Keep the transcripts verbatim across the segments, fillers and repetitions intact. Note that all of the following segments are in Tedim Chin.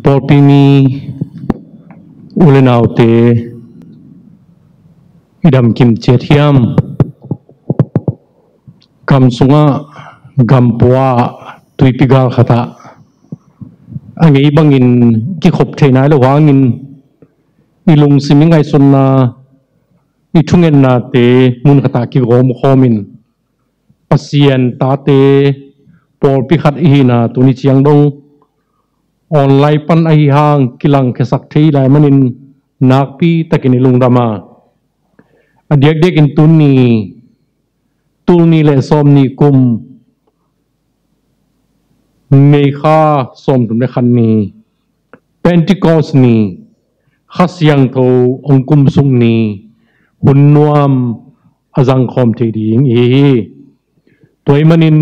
Pawlpi mi u le naute, i damkim ciat hiam? Kam sungah, gampua, tuipi gal khatah a ngei bangin kikhop thei nai lo hangin, i lungsim, i ngaihsutna, i thungennate mun khatah kigawm khawmin, Pasian tate pawlpi khat i hihna tuni ciang dong online pan ahi hang kilangkhiasak thei lai manin nakpi takin i lungdam a, a diakdiakin tuni, tul nih le sawmnih kum May kha sawmthum le khat ni, Pentecost ni, Kha Siangtho hong kumsuk ni, hun nuam a zangkhawm thei ding i hi hi. Tua ahih manin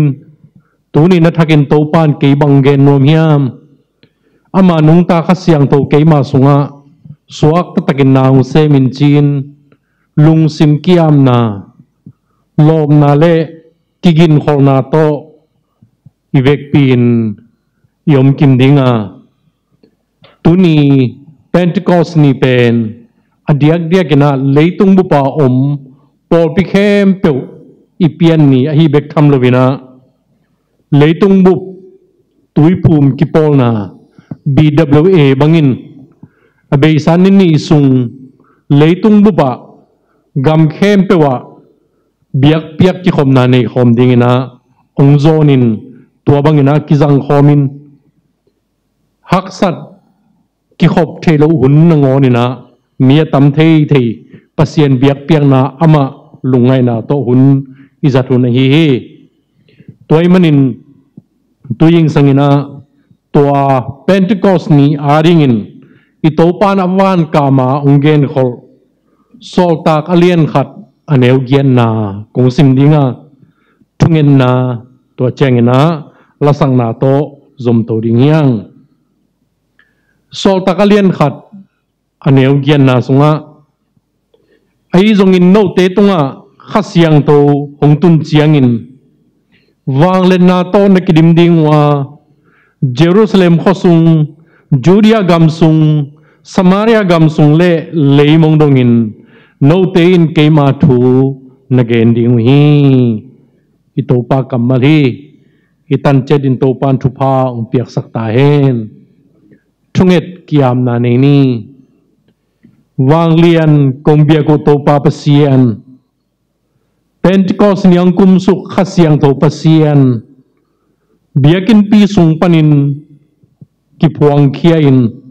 tuni na thakin Topa in kei bang gen nuam hiam? Ama nungta Kha Siangtho keima sungah suak taktakin na hong semin ci-in, lungsim kiamna, lawpna le kiginkholhna tawh i vekpi-in i omkim ding a, tuni Pentecost ni pen a diakdiakin ah leitung bup a om pawlpi khempeuh i pian ni ahi bek tham loin ah, leitung bup tuiphum kipawlna, B W A bangin, a beisa ni nih sung leitung bup ah gam khempeuh ah biakpiak kikhopna neikhawm dingin ah hong zawnin, tua bangin ah kizangkhawmin, haksat kikhop thei lo hun nangawnin ah mi a tam theithei Pasian biakpiakna, amah lungngaihna tawh hun i zat hun ahi hi. Tua ahih manin tu zingsangin ah tua Pentecost ni adingin i Topa in a vankam a hong genkholh Sawltak a lian khat a neu giatna kong sim ding a, thungetna, tua ciangin ah lasakna tawh zomto ding hi hang. Sawltak a lian khat a neu giatna sungah, ahi zongin note tungah Kha Siangtho hong tun ciangin vangliatna tawh na kidim ding uh a, Jerusalem khua sung, Judea gam sung, Samaria gam sung le leimong dongin note in keima thu na gen ding uh hi. I Topa kammal hi. I tan ciat in Topa in thupha hong piaksak ta hen. Thunget kiamna nei ni. Vanglian kong biak uh Topa Pasian, Pentecost ni hong kumsuk Kha Siangtho Pasian, biakinnpi sung panin kiphuangkhia in,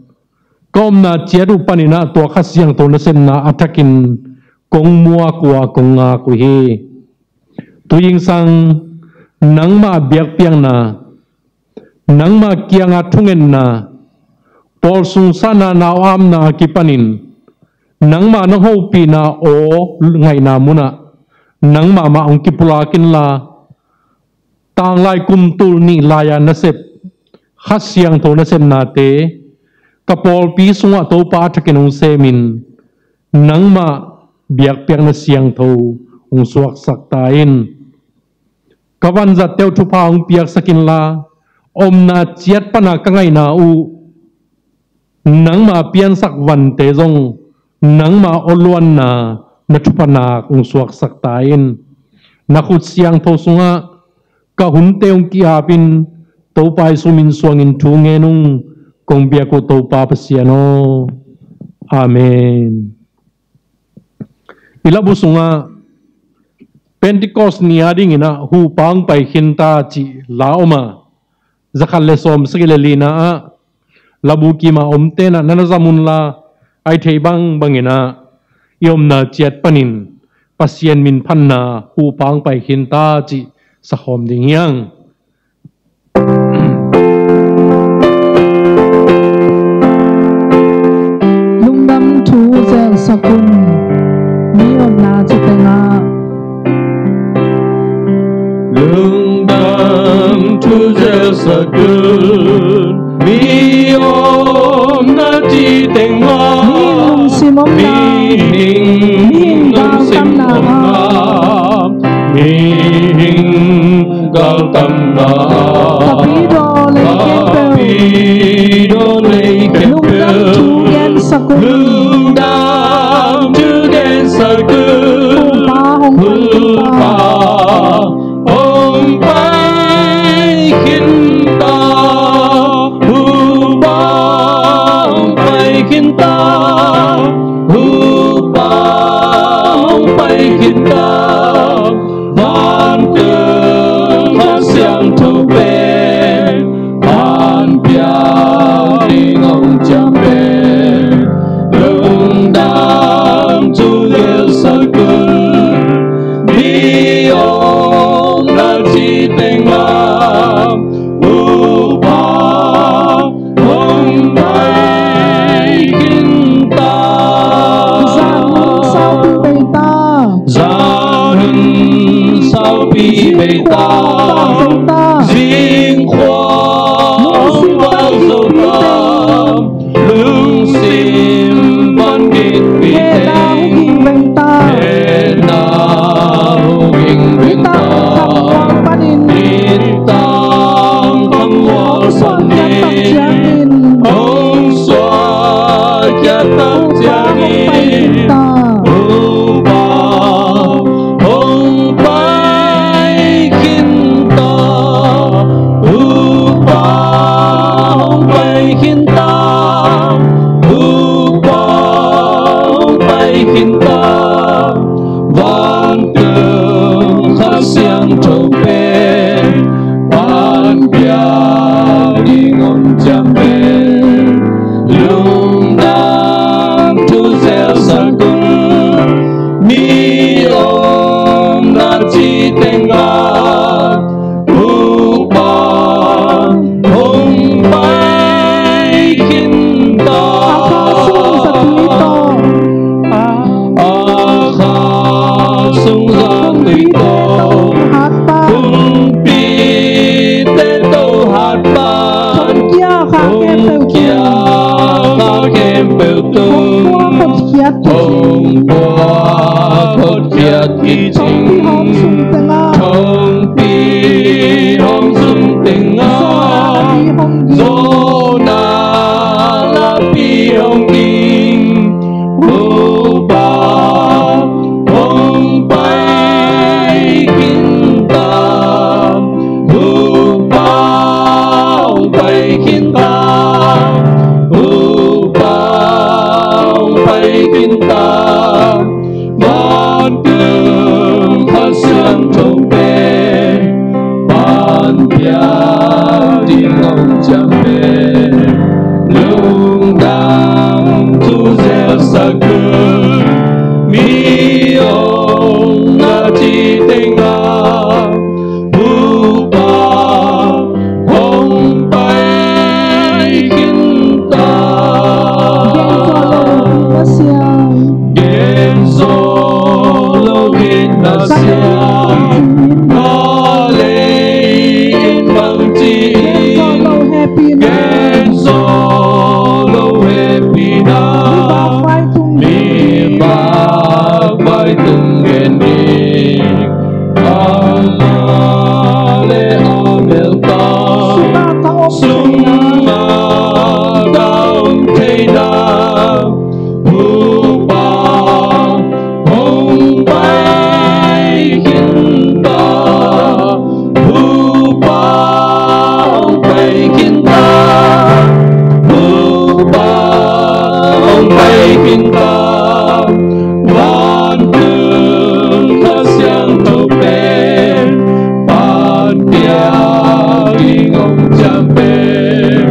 ka omna ciat uh panin ah tua Kha Siangtho nasepna a thakin kong muak uh a, kong ngak uh hi. Tu zingsang nangmah biakpiakna, nangmah kianga thungetna, pawl sungsahna, nau-apna a kipanin nangmah na hopihna aw ngaihna munah nangmah mah hong kipulak inla, tanglai kum tul nih lai-a nasep Kha Siangtho nasepnate ka pawlpi sungah Topa a thakin hong semin, nangmah biakpiakna siangtho hong suaksak ta in. Ka vanzatte uh thupha hong piaksak inla, omna ciat pana ka ngaihna uh nangmah piansak vante zong nangmah awluanna, na thupha nak hong suaksak ta in. Na khut siangtho sungah ka hunte hong ki-apin, Topa Jesu min suangin thu ngen ung. Kong biak uh Topa Pasian aw. Amen. I labu sungah Pentecost ni a dingin ah huhpa hong pai khin ta cih la om a, zakhat le sawmsagih le lina ah labu kima omte in ah na na zam unla, a i thei bangbangin ah i omna ciat panin Pasian min phatna huhpa hong pai khin ta cih sakhawm ding hi hang. Lungdam thu zelsak un, mi omna ci tengah. Lungdam thu zelsak un, mi omna ci tengah. Mihing lungsim omna, mihing, mihing lungsim galtamna, omna, mihing galtam Hong suak khia tak ciangin Topa hong pai khin ta. Topa hong pai khin ta. Topa hong pai khin ta. Vantung Kha Siangtho pen panpia ding om ciam pen lungdam thu zelsak un. Mi om na ci tengah Topa hong pai khin ta. A kha sung zatui tawh kumpite to hatpa, thongkia kha khempeuh tung, thongpua hotkhiat kicing, thongpi hong sung tengah zawhna lapi hong ding. Topa hong pai khin ta. Topa hong pai khin ta. Topa hong pai khin ta. Vantung Kha Siangtho pen panpia ding om ciam pen lungdam thu zelsak un. Mi om na ci tengah Topa hong pai khin ta. Gen zo lo in na siang, na lei in bang ci in. Gen zo lo hehpihna, mi bak vai tung gen ding. Ama le a melpa sungah ka om thei na. Topa hong pai khin ta. Topa hong pai khin ta. Topa hong pai khin ta. Vantung Kha Siangtho pen panpia ding om ciam pen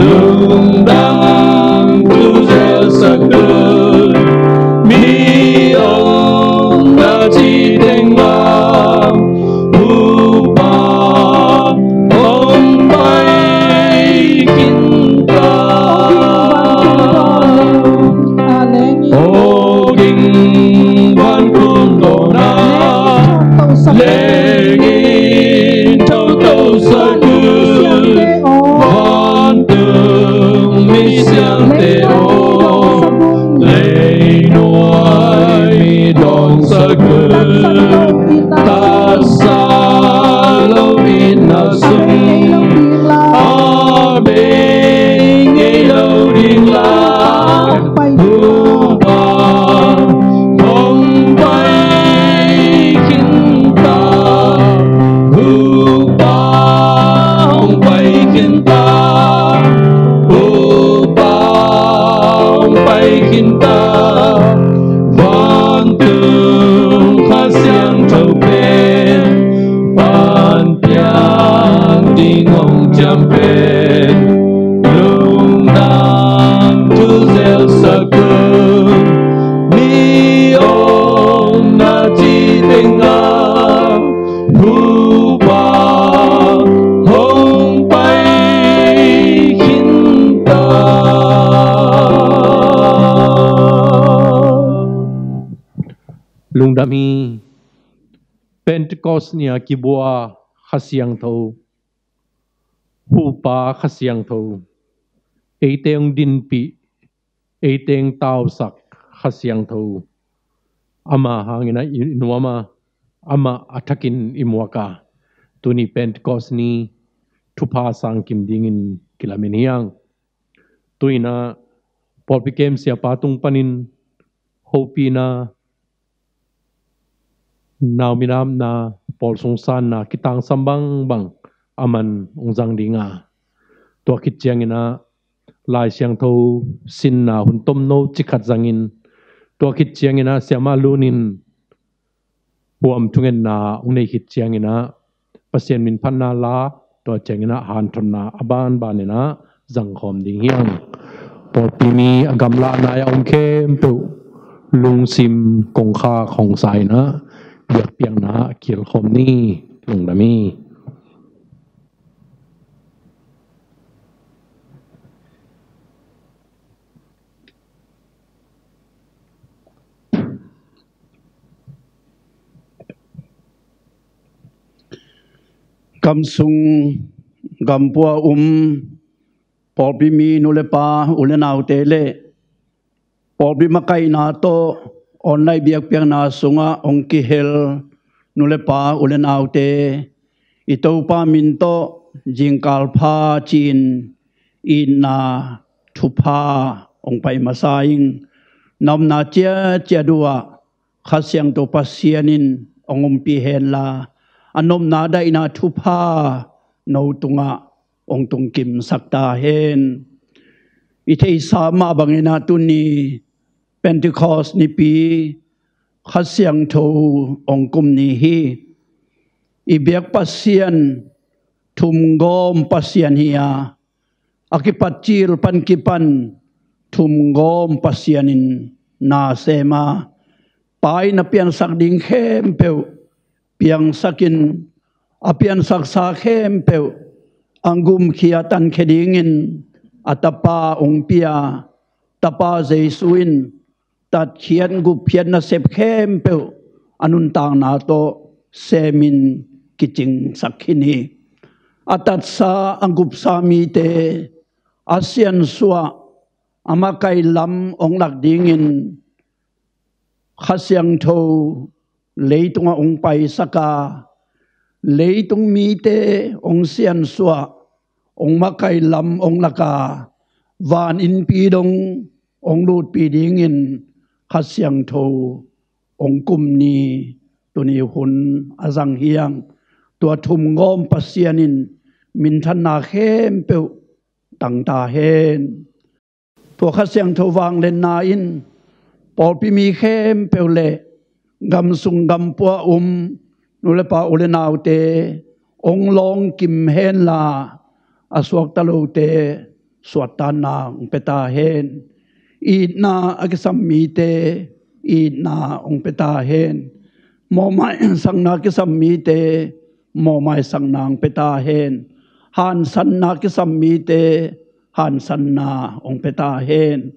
lungdam thu zelsak un. Mi om na ci tengah Topa hong pai khin ta. O ging van kum dona, leng in thotho sak un. Vantung misiangte aw, leinuai mi dawngsak un. Taksa lo in na sung a bei ngei lo ding lai. Topa hong pai khin ta. Topa hong pai khin ta. Topa hong pai khin ta. Vantung Kha Siangtho pen panpia ding om ciam pen lungdam thu zelsak un. Mi om na ci tengah Topa hong pai khin ta. Lungdam hi. Pentecost ni-a kibua Kha Siangtho, Hupa Kha Siangtho, eite hong dinpih, eite hong tausak Kha Siangtho, ama hangin ah i nuam a, amah a thakin i muak a, tuni Pentecost ni thupha sangkim dingin kilamen hi hang. Tu-in ah pawlpi kem siapa tung panin hopihna, nau minamna, pawl sungsanna kitangsam bangbang aman hong zang ding a, tua khit ciangin ah Lai Siangtho sinna hun tomno cikhat zangin, tua khit ciangin ah Siamah Lun in huam thungetna hong nei khit ciangin ah Pasian min phatna la, tua ciangin ah hanthotna a banbanin ah zangkhawm ding hi hang. Pawlpi mi a gamlahna ah a om khempeuh lungsim kongkhak hong sa in ah biakpiakna ah kilkhawm ni. Lungdam hi. Gamsung gampua um pawlpi mi nu le pa, u le naute le pawlpi makaihna tawh online biakpiakna sungah hong kihel nu le pa, u le naute, i Topa min tawh zingkal pha ci-in itna thupha hong pai masa ing. Na omna ciatciat uh ah Kha Siangtho Pasian in hong ompih henla, a nopna daihna thupha no tungah hong tungkimsak ta hen. I theihsa mah bangin ah tuni Pentecost nipi Kha Siangtho hong kum ni hi. I biak Pasian thumgawm Pasian hi a, a kipat cil pan kipan thumgawm Pasian in na sem a, Pa in a piansak ding khempeuh piangsakin, a piansaksa khempeuh a gumkhia tankhia dingin a Tapa hong pia. Tapa Jesu in tatkhiat gupkhiat nasep khempeuh a nuntakna tawh semin kicingsak khin hi. A tatsa a gupsa mite a siansuah, a makaih lam hong lak dingin Kha Siangtho leitungah hong paisak a, leitung mite hong siansuah, hong makaih lam hong lak a, van innpi dong hong lutpih dingin Kha Siangtho hong kum ni tuni hun a zang hi hang. Tua thumgawm Pasian in minthanna khempeuh tang ta hen. Tua Kha Siangtho vangliatna in pawlpi mi khempeuh le gamsung gampua um nu le pa, u le naute hong lawngkim henla, a suakta lote suahtakna hong pia ta hen. Itna a kisam mite itna hong pia ta hen. Mawhmaisakna kisam mite mawhmaisakna hong pia ta hen. Hansanna kisam mite hansanna hong pia ta hen.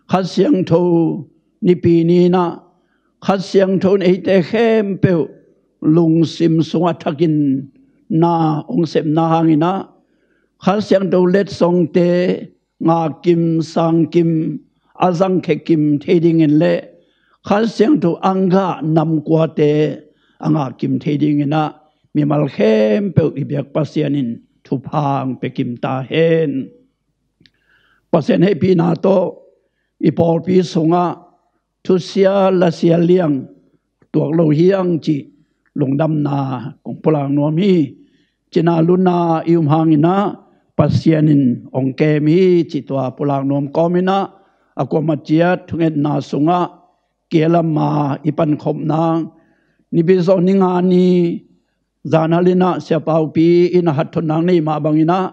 Kha Siangtho nipi ni-in ah Kha Siangtho in eite khempeuh lungsim sungah thakin na hong sepna hangin ah Kha Siangtho letsongte ngahkim sangkim a zangkhia kim thei dingin le Kha Siangtho a gah namkuate a ngahkim thei dingin ah mimal khempeuh i biak Pasian in thupha hong pia kim ta hen. Pasian hehpihna tawh i pawlpi sungah thusia lasia liang tuak lo hi hang cih lungdamna kong pulak nuam hi. Cina luna i um hangin ah Pasian in hong kem hi cih tua pulak nuam kawmin ah a kuamah ciat thungetna sungah kei lam a i pankhop nang Nipi Zawh ni nga ni zan hal in ah Sia Paupi in a hatthot nang nei mah bangin ah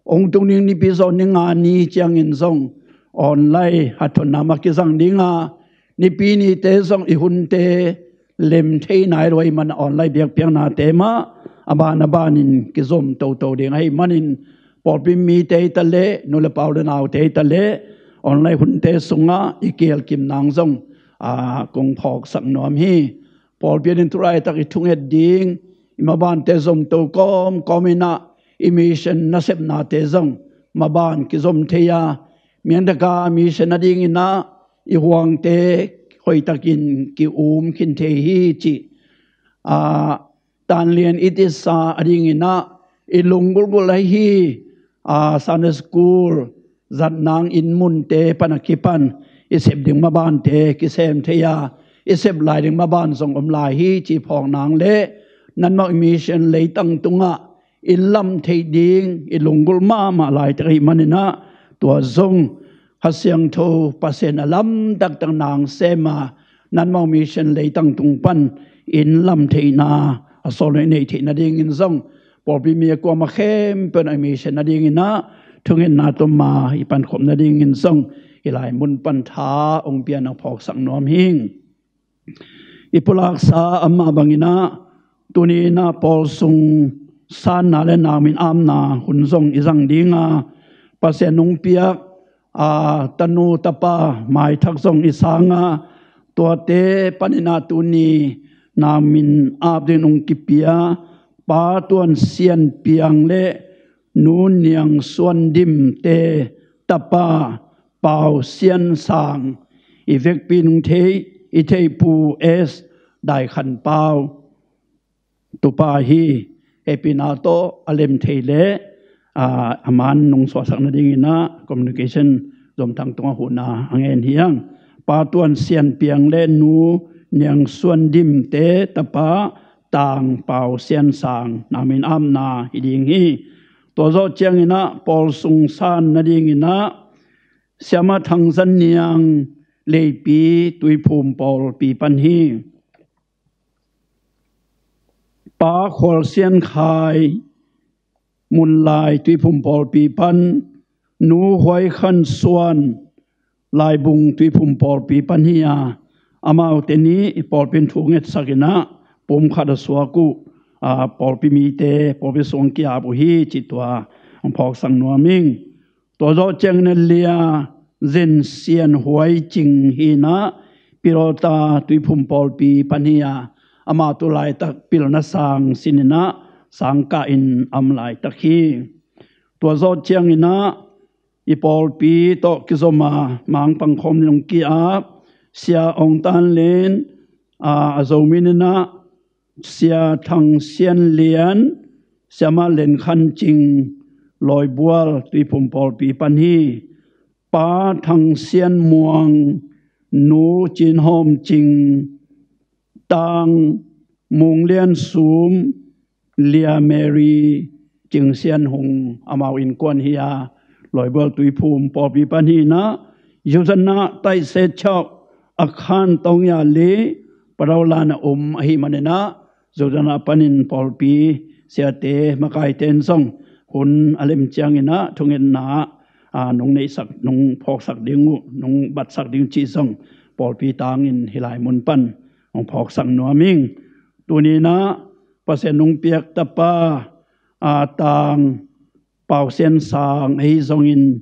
hong tung ding Nipi Zawh ni nga ni ciangin zong online hatthotna mah kizang ding a, Nipi nite zong i hunte lem thei nai lo ahih man online biakpiaknate mah a ban a banin kizom toto ding ahih manin pawlpi mite hi ta leh, nu le pa u le naute hi ta leh online hunte sungah i kihelkim nang zong a kong phawksak nuam hi. Pawlpi in thulaitak i thunget ding i mabante zomto kawmkawm in ah i mission nasepnate zong maban kizom thei a, miangthak a mission adingin ah i huangte hoihtakin ki-um khin thei hi cih a, tanlian i tisa adingin ah i lunggulhgulh ahi hi. A, Sunday school zat nang inn munte pan a kipan i sep ding mabante kisem thei a, i sep lai ding maban zong om lai hi ci phawk nang le, Nanmah Mission leitang tungah i lam theih ding i lunggulh mahmah laitak ahih maninah, tua zong Kha Siangtho Pasian a lam taktak nang sem a, Nanmah Mission leitang tung pan inn lam theihna a sawl neih theih nadingin zong pawlpi mi a kuama khempeuh a mission nadinginah thungetna tawm a i pankhop nadingin zong i lai mun pan tha ong pian a phawksak nuam hing. I pulaksa amah banginah tuni inah pawl sung sanna le nang min apna hun zong i zang dinga, Pasian nung piak a, tanu tapa maithak zong i sanga, tuate paninah tuni nang min ap ding nung kipia Pa Tuan Sian Piang le Nu Niang Suan Dimte tapa Pau Sian Sang, i vekpi nung thei, i thei Pu S Dai Khan Pau, tupa hi. Hehpihna tawh a lem thei le, a, a man nung suahsak nadinginah communication zomthang tungah huhna a ngen hiang. Pa Tuan Sian Piang le Nu Niang Suan Dimte tapa Tang Pau Sian Sang nang min apna hi ding hi. Tua zawh cianginah pawl sung san nadinginah Siama Thang Zan Niang Leipi Tuiphum pawlpi pan hi. Pa Khual Sian Khai Munlai Tuiphum pawlpi pan, Nu Huai Khan Suan Laibung Tuiphum pawlpi pan hi a, amaute nih i pawlpi in thu ngetsak inah pumkhat a suak uh, a, pawlpi mite pawlpi sung kiap uh hi ci tua ong phawksak nuam ing. Tua zawh ciangin a lia Zen Sian Huai Cing hi inah Pilawta Tuiphum pawlpi pan hi a, amah tu laitak pilna sang sininah sangkah in am laitak hi. Tua zawh cianginah i pawlpi tawh kizom a mangpang khawm nung ki-ap Sia Ong Tan Len, a, a Zomi inah Sia Thang Sian Lian, Siama Len Khan Cing Lawibual Tuiphum pawlpi pan hi. Pa Thang Sian Muang, Nu Cin Hawm Cing, Tang Mung Lian Sum, Lia Mary Cing Sian Hung, amau innkuan hi a, Lawibual Tuiphum pawlpi pan hi inah, Yuzana Taise Chok a Khan Tong Ya Li Padaulan a um ahih maninah, Yuzana panin pawlpi siate makaite in zong hun a lem cianginah thungetna, a, nung neihsak, nung phawksak ding uh, nung batsak ding cih zong pawlpi tangin hi lai mun pan ong phawksak nuam ing. Tuni inah Pasian nung piak tapa, a, Tang Pau Sian Sang ahi zongin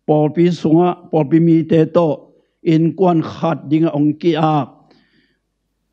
pawlpi sungah pawlpi mite tawh innkuan khat dingah ong ki-ap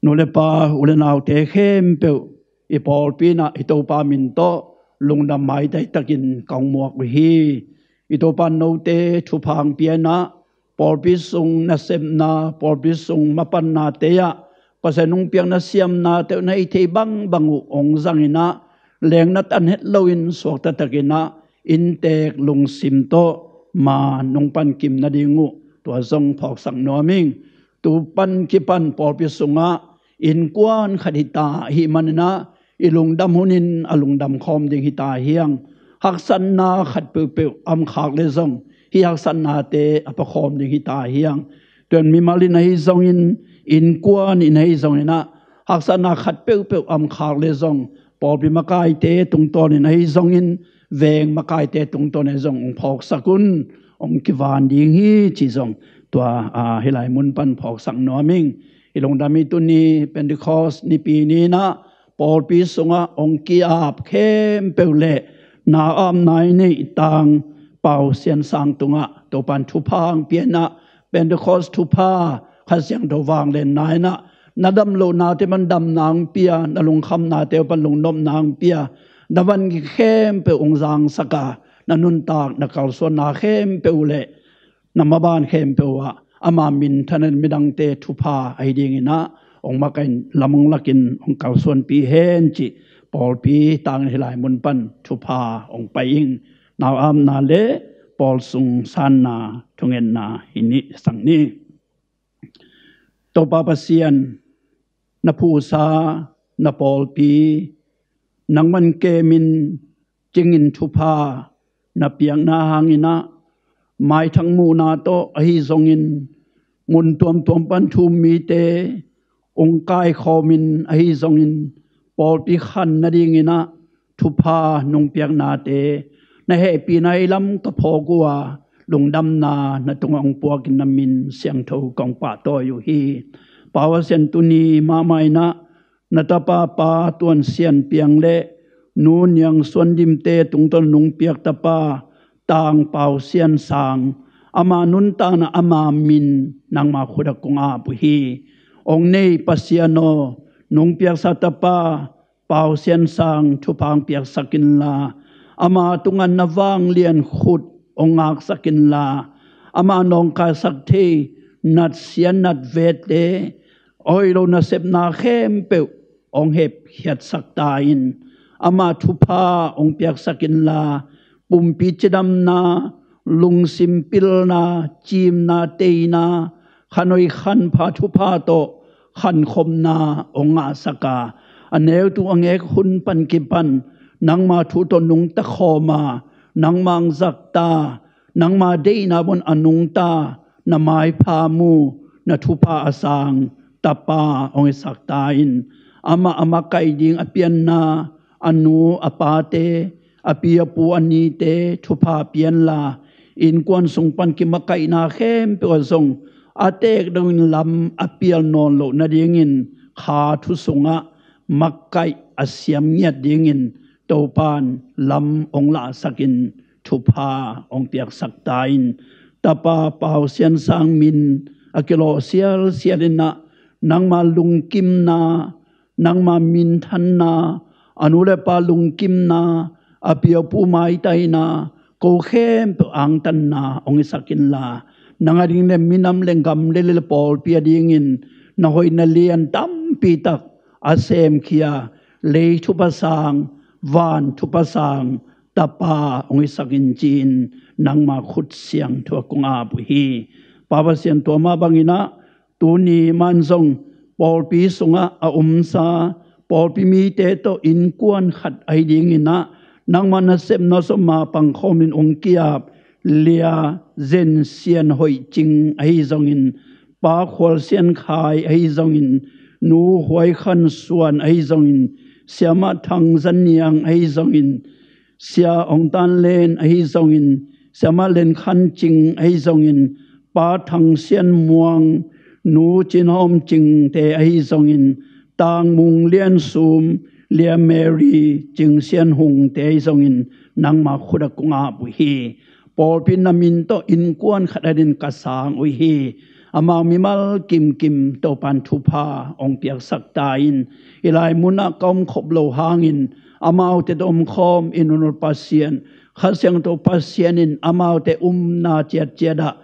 nu le pa, u le naute khempeuh i pawlpi inah i Topa min tawh lungdam maitai takin ka ong muak uh hi. I Topa in note thupha ong pia inah pawlpi sung nasepna, pawlpi sung mapannate ah Pasian nung piak na siamnate uh na hih thei bangbang uh ong zang inah, lengna tan het loin suakta takinah inntek lungsim tawh ma nung pan kim nading uh tua zong phawksak nuam ing. Tu pan kipan pawlpi sungah innkuan khat hi ta ahih maninah, i lungdam hunin a lungdam khawm ding hi ta hiang. Haksatna khat peuhpeuh a om khak le zong hih haksatnate a pia khawm ding hi ta hiang. Tua in mimal in ahi zongin, innkuan in ahi zonginah, haksatna khat peuhpeuh a om khak le zong pawlpi makaite tungtawnin ahi zongin, veng makaite tungtawnin zong ong phawksak un, ong kivan ding hi ci zong tua, a, hi lai mun pan phawksak nuam ing. I lungdam hi tuni Pentecost nipi ni inah pawlpi sungah ong ki-ap khempeuh le na apna i neih Tang Pau Sian Sang tungah Topa in thupha ong pia inah, Pentecost thupha, Kha Siangtho vanglenna inah na damlohnate pan damna ong pia, na lungkhamnate pan lungnopna ong pia, na van khempeuh ong zangsak a, na nuntak na kalsuanna khempeuh le na maban khempeuh ah ama minthan in midangte thupha ahi dinginah ong makaih in lam ong lakin ong kalsuanpih hen cih pawlpi tangin hih lai mun pan thupha hong pai ing. Nau apna le pawl sung sanna thungetna hi ni sang ni. Topa Pasian, na phusa, na pawlpi nangman kemin cingin thupha na piakna hangin ah, maithang muhna tawh ahi zongin, mun tuamtuam pan thu-um mite hong kaikhawmin ahi zongin, pawlpi khan nadingin ah thupha nong piaknate na hehpihna i lam ka phawk uh a, lungdamna na tungah hong puakin na min siangtho kong pahtawi uh hi. Pau a sian tuni mahmah in ah, na tapa Pa Tuan Sian Piang le Nu Niang Suan Dimte tungtawn nong piak tapa Tang Pau Sian Sang, ama nuntakna, ama min nangma khut ah kong ap uh hi. Hong nei Pasian aw, nong piaksa tapa Pau Sian Sang thupha hong piaksak inla, ama tungah na vanglian khut hong ngaksak inla, ama nawngkaisak thei natsia natvete, hoih lo nasepna khempeuh hong hepkhiatsak ta in. Ama thupha hong piaksak inla, pumpi cidamna, lungsim pilna, cimna, teina, khanhoih khanpha thupha tawh khankhopna hong ngahsak a, a neutu a ngek hun pan kipan nangma thu tawh nungta khawm a, nangma hong zakta, nangma deihna mun a nungta, na maipha mu, na thupha a sang tapa hong hisak ta in. Amah a makaih ding a pianna a nu a pate, a pi a pu a nite thupha pia inla, innkuan sung pan kimakaihna khempeuh ah zong a teek dongin lam a pial nawn loh nadingin kha thu sungah makaih a siam ngiat dingin Topan lam hong lahsakin thupha hong piaksak ta in. Tapa Pau Sian Sang min a kilawh sialsial in ah, nangma lungkimna, nangma minthanna, a nu le pa lungkimna, a pi a pu maitaina, ko khempeuh angtanna hong hisak inla, nang a ding le minam le gam le le pawlpi a dingin na hoihna lian tampi tak a semkhia, lei thupha sang, van thupha sang tapa hong hisak in ci-in nangma khut siangtho ah kong ap uh hi. Pau Pasian, tua mah bangin ah tuni man zong pawlpi sungah a omsa pawlpi mite tawh innkuan khat ahi dingin ah, nangma nasepna sawma pangkhawmin hong ki-ap Lia Zen Sian Hoih Cing ahi zongin, Pa Khual Sian Khai ahi zongin, Nu Huai Khan Suan ahi zongin, Siamah Thang Zan Niang ahi zongin, Sia Ong Tan Len ahi zongin, Siamah Len Khan Cing ahi zongin, Pa Thang Sian Muang, Nu Cin Hawm Cingte ahi zongin, Tang Mung Lian Sum, Lia Mary Cing Sian Hungte ahi zongin, nangma khut ah kong ap uh hi. Pawlpi na min tawh innkuan khat adingin ka sang uh hi. Amau mimal kimkim Topan thupha hong piaksak ta in. Hih lai munah ka omkhop loh hangin amaute tawh omkhawm i nunul Pasian, Kha Siangtho Pasian in amaute umna ciatciat ah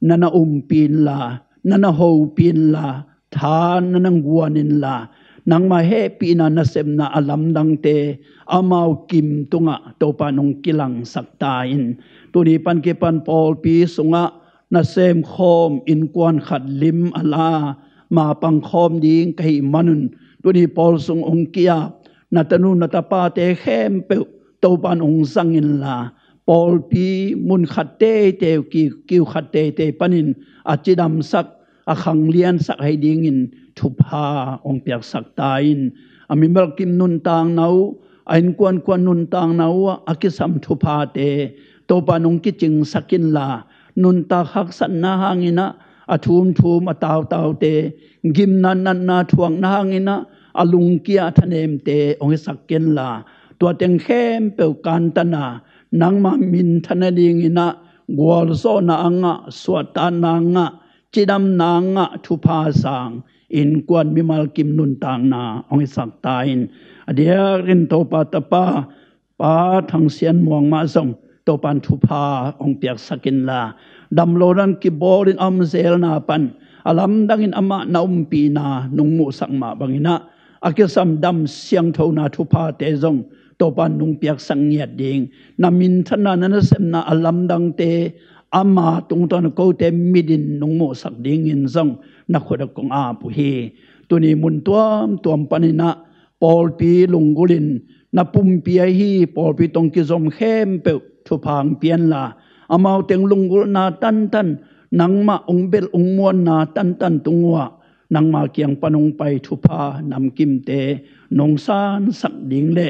na na umpi inla, na na hopih inla, tha na na guan inla, nangma hehpihna nasepna a lamdangte amau kim tungah Topan hong kilangsak ta in. Tuni pan kipan pawlpi sungah na semkhawm innkuan khat lim a la, ma pangkhawm ding ka hih manun, tuni pawl sung hong ki-ap na tanu na tapate khempeuh Topan hong zang inla, pawlpi mun khat teitei uh, ki, kiu khat teitei panin a cidamsak, a khangliansak ahi dingin thupha hong piaksak ta in. A mimal kim nuntakna uh, a innkuankuan nuntakna uh ah a kisam thuphate Topan hong kicingsak inla, nuntak haksatna hangin ah a thumthum a tautaute, gimna natna thuakna hangin ah a lungkia a thanemte hong hisak kenla, tua teng khempeuh kantan a, nangma minthan nadingin ah gualzawhna a ngah, suahtakna a ngah, cidamna a ngah thupha sang innkuan mimal kim nuntakna hong hisak ta in. A diakin Topa tapa Pa Thang Sian Muang mah zong Topan thupha hong piaksak inla, damlohna kibawlin a om zelna pan a lamdangin amah na umpihna nong muhsak mah bangin ah, a kisam dam siangthona thuphate zong Topa nong piaksak ngiat ding, na minthanna, na nasepna a lamdangte ama tungtawn kote mitin nong muhsak dingin zong na khut ah kong ap uh hi. Tuni mun tuamtuam panin ah pawlpi lunggulhin na pumpi ahi pawlpi tawh kizom khempeuh thupha hong pia inla, amau teng lunggulhna tantan, nangmah hong belh hong muanna tantan tung uh ah nangma kiang pan hong pai thupha namkimte nong sansak ding le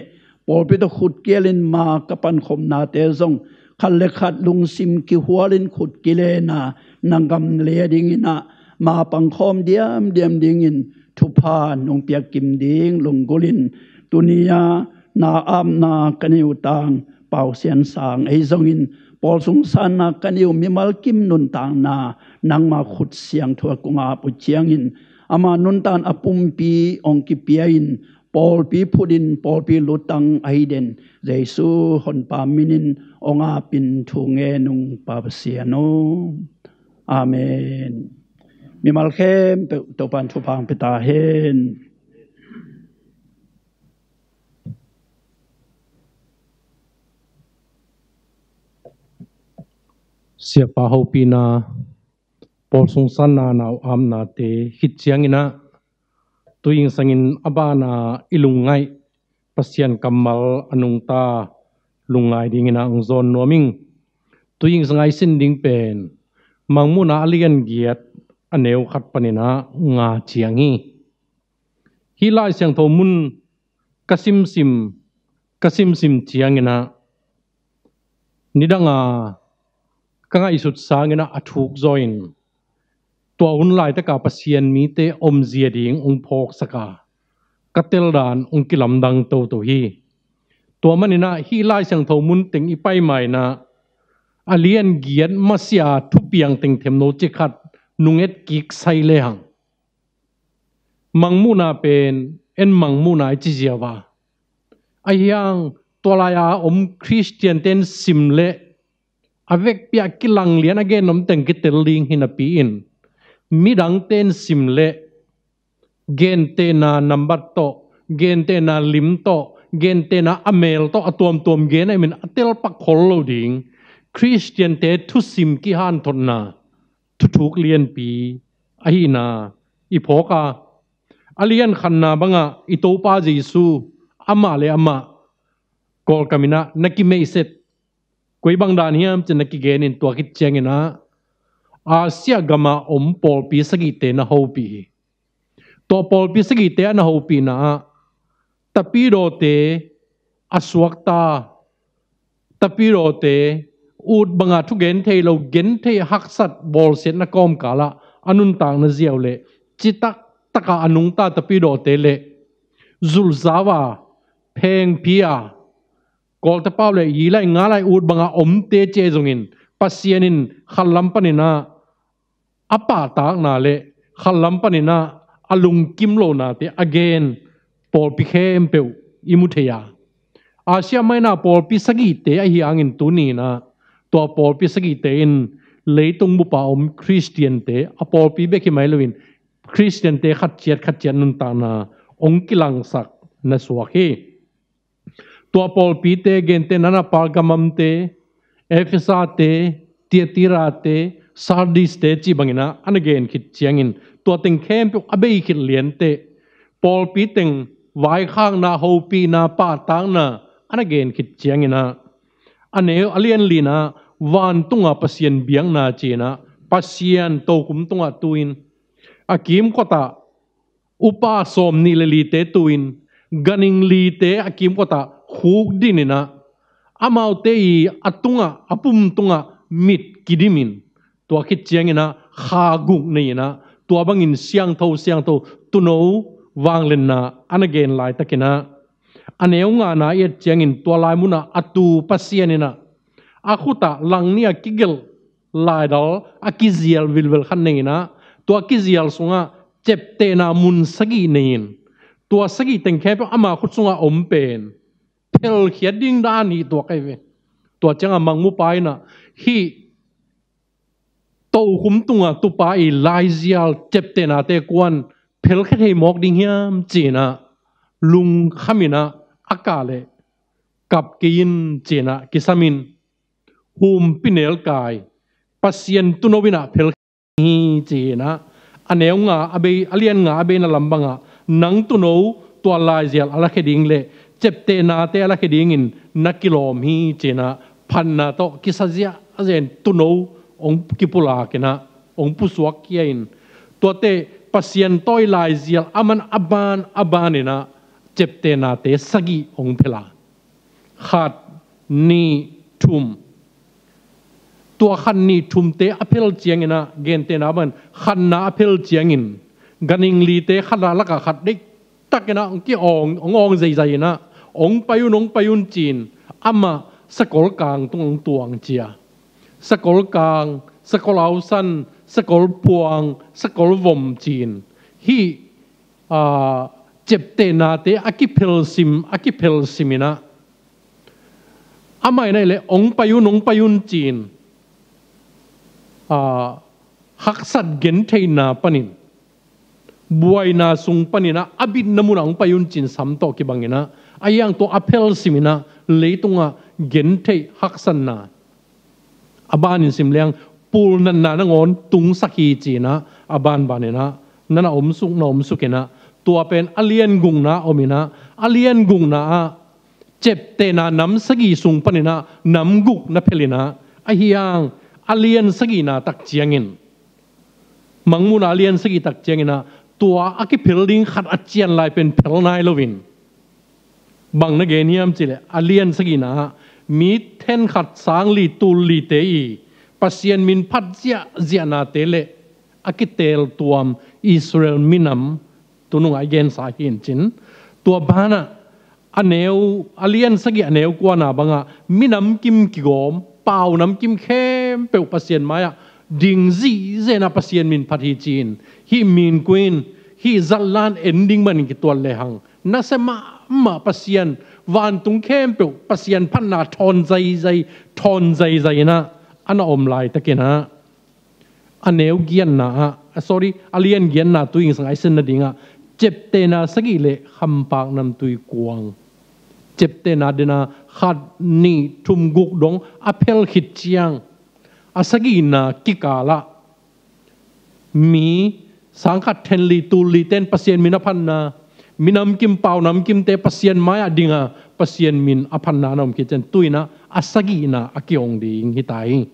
pawlpi tawh khut kialin ma ka pankhopnate zong khat le khat lungsim kihualin khut kilenna na gam le dingin ah ma pangkhawm diamdiam dingin thupha nong piakkim ding lunggulhin, tuni-a na apna ka nei uh tang Pau Sian Sang ahi zongin, pawl sung sanna ka nei uh mimal kim nuntakna nangma khut siangtho ah kong ap uh ciangin, ama nuntakna a pumpi hong kipia-in, pawlpi phutin pawlpi lutang ahi den Jesu honpa minin hong apin thu ngen ung, Pa Pasian aw. Amen. Mimal khempeuh Topan thupha hong pia ta hen. Siapa hopihna, pawl sung sanna, nau apnate khit ciangin ah, tui ing sangin a bana i lungngaih Pasian kammal a nungta lungngai dingin ah hong zawn nuam ing. Tui ing sanga i sin ding pen Mangmuhna a lian giat a neu khat panin ah nga ciang hi. Hih Lai Siangtho mun ka simsim, ka simsim ciangin ah, nidanga ka ngaihsut sangin ah a thuk zaw in, tua hun laitaka Pasian mite omzia ding hong phawksak a, ka teldan hong kilamdang toto hi. Tua manin ah hih Lai Siangtho mun teng i pai ma in ah, a lian giat masiah thupiang teng themno ci khat nung et kik sai lehang, Mangmuhna pen en Mangmuhna i ci ziau a, ahi hang tua lai-a om Khristian ten sim leh a vekpi-a kilang lian a gen om teng kitel ding hi napi-in, midang ten sim leh gentehna nambat tawh, gentehna lim tawh, gentehna a mel tawh a tuamtuam gen a imin a telpak khol lo ding Khristiante thusim kihanthotna thuthuk lianpi ahihna i phawk a, a lian khatna bangah i Topa Jesu amah le amah Kawlkam in ah na kimeihset, koi bang dan hiam ci-in na kigenin, tua khit ciangin ah Asia gama om pawlpi sagihte na hopih hi. Tua pawlpi sagihte a na hopihna ah tapidawte a suakta, tapidawte ut banga thugen thei lo, gen thei haksat bawlsiatna kawmkalah a nuntakna ziau le citak taka a nungta tapidawte le zulhzau a, phengphi a, Kawlte pau le yi lai nga lai ut banga omte ci ahi zongin, Pasian in khatlam panin ah a pahtakna le khatlam panin ah a lungkim lonate a gen pawlpi khempeuh i mu thei a, Asia Minor pawlpi sagihte ahi hangin tuni-in ah tua pawlpi sagihte in leitung bupa om Khristiante, a pawlpi bek hi mai loin Khristiante khatciat khatciat nuntakna hong kilangsak na suak hi. Tua pawlpite gentehna-in ah Pergamumte, Ephesate, Thyatirate, Sardiste cih bangin ah a na gen khit ciangin, tua teng khempeuh a bei khit lianteh pawlpi teng vaikhakna, hopihna, pahtakna a na gen khit ciangin ah, a neu a lian lina vantunga Pasian biakna ci-in ah Pasian tokhum tungah tu-in, a kimkotah upa sawmnih le lite tu-in, ganhing lite a kimkotah khukdinin ah, amaute i a tungah, a pum tungah mit kidimin, tua khit ciangin ah kha guk nei-in ah, tua bangin siangtho siangtho tuuno vangliatna a na gen laitakin ah, a neu ngana i et ciangin tua lai munah a tu Pasian in ah a khutah langni a kigelh laidal a kizial vilvel khat nei-in ah, tua kizial sungah ciaptehna mun sagih nei-in, tua sagih teng khempeuh ama khut sungah om pen phelkhiat ding dan hi tuak ahi ve. Tua ciangah mangmupa in ah, hih tokhum tunga tupa i laizial ciaptehnate kuan phelkhia thei mawk ding hiam ci-in ah, lungkham in ah a kah leh kap kei in ci-in ah kisam in, humpinelkai, Pasian tuuno in ah phel hi ci-in ah, a neu nga a bei, a lian nga a beina lam bangah, nang tuuno tua laizial a lakhia ding leh ciaptehnate a lakhia dingin na kilawm hi ci-in ah, phatna tawh kisa ziahziah in tuuno hong kipulak in ah, hong pusuak khia in, tuate Pasian tawi laizial a man a ban a ban in ah ciaptehnate sagih hong phel a, khat, nih, thum. Tua khat, nih, thumte a phel ciangin ah, gentehna bangin khatna a phel ciangin, ganhing lite khatna lakah khat deihtakin ah hong ki-awng, hong awng zeizai in ah, hong pai un, hong pai un ci-in, amah sakol kang tung hong tuang ci a, sakol kang, sakol ausan, sakol puang, sakol vom ci-in, hih, aa, ciaptehnate a kiphelsim, a kiphelsim in ah, amah in ah leh hong pai un, hong pai un ci-in, aa, haksat gentheihna panin, buaina sung panin ah a bitna munah hong pai un ci-in sam tawh kibang in ah, ahi hang tua a phelsim in ah leitungah gentheih haksatna, a banin sim leng, pulnatna nangawn tungsak hi ci-in ah, a banban in ah, na na omsuk, na omsuk in ah, tua pen a lian gukna om in ah, a lian gukna ah ciaptehna nam sagih sung panin ah nam guk na phel in ah, ahi hang a lian sagihna tak ciangin, mangmuhna a lian sagih tak ciangin ah, tua a kiphel ding khat a cian lai pen phel nai loin, bang na gen hiam cih leh, a lian sagihna ah, mi thenkhat sang li tul lite i Pasian min phat ziahziahnate leh a kiteltuam Israel minam, tunung ah i gensa hi in cin. Tua banah, a neu, a lian sagih a neu kuana bangah, minam kim kigawm, pau nam kim khempeuh Pasian mai-ah ding zihziah in ah Pasian min phat hi ci-in, hih min kuin, hih zallan en ding manin kituat lehang, nasia mahmah Pasian, vantung khempeuh Pasian phatna thawn zaizai, thawn zaizai in ah, a na om laitakin ah, a neu giatna ah, ah, sorry, a lian giatna tu-in sang a i sen nadingah, ciaptehna sagih leh khampak namtui kuang. Ciaptehna dena khat, nih, thum, guk dong a phel khit ciang, a sagihna kikal ah, mi sangkhat then li tul lite'n Pasian min a phatna, minam kim pau nam kimte Pasian mai-ah ding a, Pasian min a phatna na om khit ciang, tu-in ah a sagihna a kihong ding hi ta hi.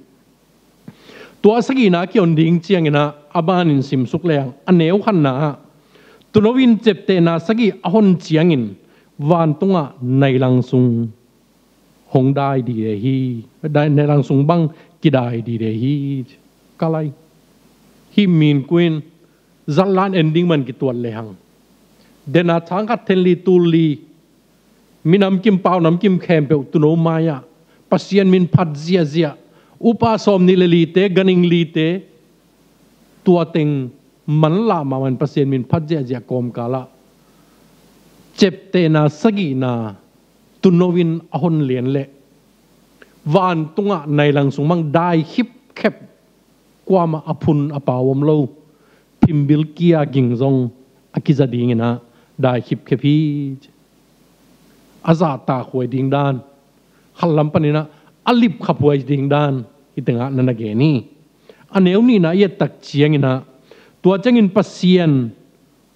Tua a sagihna a kihon ding ciangin ah, a banin simsuk leng, a neu khatna ah, tuuno in ciaptehna sagih a hon ciangin, vantungah nailang sung hong dai dide hi, dai, nailang sung bang kidai dide hi. Ka lai. Hih min kuin, zallan en ding man kituat lehang, dena sangkhat then li tul li, minam kim pau nam kim khempeuh tuuno mai-ah Pasian min phat ziahziah, upa sawmnih le lite, ganhing lite, tua teng manlah mahmah in Pasian min phat ziahziah kawmkal ah, ciaptehna sagihna tuuno in a hon lian leh, vantungah nailang sung bang dai khipkhep, kuamah a phun a pau om lo, phimbil kia ging zong a kiza dingin ah dai khipkhep hi. A zahtakhuai ding dan, khat lam panin ah a lipkhaphuai ding dan, hih tengah na na gen hi. A neu nihna i et tak ciangin ah, tua ciangin Pasian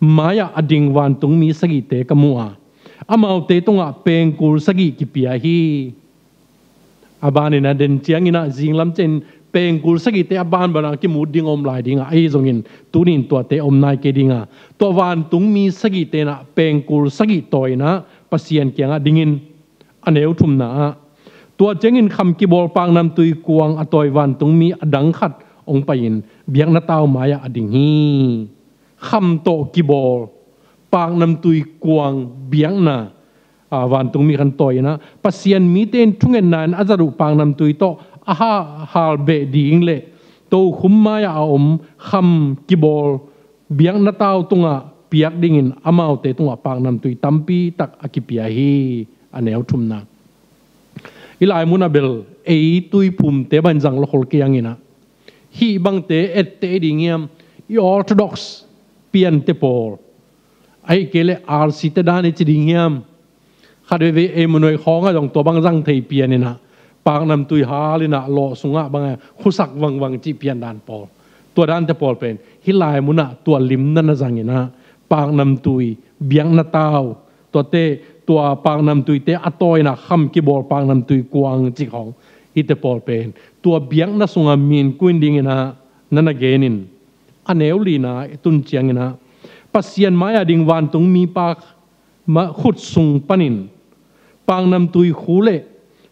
mai-ah a ding vantungmi sagihte ka mu a, amaute tungah pengkul sagih kipia hi. A banin ah den ciangin ah zinglam ciangin pengkul sagihte a banban ah kimut ding om lai ding a, ahi zongin tuni-in tuate om nai kei ding a, tua vantungmi sagihte in ah pengkul sagih tawi-in ah Pasian kiangah dingin, a neu thumna ah, tua ciangin kham kibawl paknamtui kuang a tawi vantungmi a dang khat hong pai-in biakna tau mai-ah a ding hi. Kham tawh kibawl paknamtui kuang biakna, a, vantungmi khat tawi-in ah, Pasian mite in thungetna in a zat uh paknamtui tawh a ha-, halbeh ding leh, tokhum mai-ah a om kham kibawl biakna tau tungah piak dingin amaute tungah paknamtui tampi tak a kipia hi, a neu thumna. I lai munah bel ei tuiphumte bang zang lo khol kiangin ah, hih bangte ette i ding hiam, i Orthodox piante pawl, Ahih kei leh R C te dan i ci ding hiam? Khat veivei Emmanuel khawng ah zong tua bang zang thei pian in ah, paknamtui hal in ah lawh sungah bang a khusak vangvang cih pian dan pawl, tua dante pawl pen hih lai munah tua limna na zang in ah, paknamtui, biakna tau, tuate, tua paknamtuite a tawi in ah kham kibawl paknamtui kuang cih khawng, hihte pawl pen tua biakna sungah min kuin ding in ah na na gen in, a neu lina i tun ciang in ah, Pasian mai-ah ding vantung mipa ma khut sung panin paknamtui khu le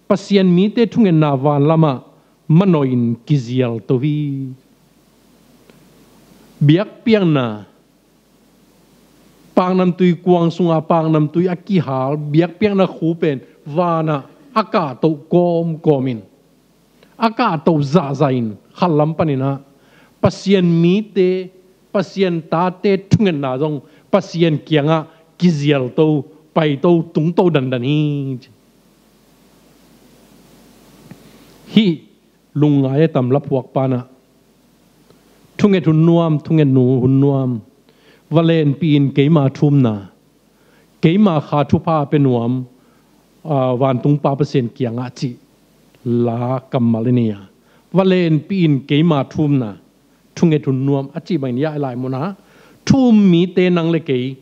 Pasian mite thungetna van lamah manawh in kizial to hi. Biakpiakna, paknamtui kuang sunga paknamtui a kihal biakpiakna khu pen vanah a kahtoh kawmkawm in, a kahtoh zahzah in, khat lam panin ah Pasian mite, Pasian tate thungetna zong Pasian kiangah kizial to, pai to, tung to dandan hi. Hih lungngai a tam laphuak pan ah, thunget hun nuam, thunget nu hun nuam, va lenpih in keima thu umna, keima kha thupha pia nuam, aa, vantungpa Pasian kiangah cih la kammal i nei a, va lenpih in keima thu umna, thunget hun nuam a cih bangin, hiah i lai munah thu um mite nang le kei,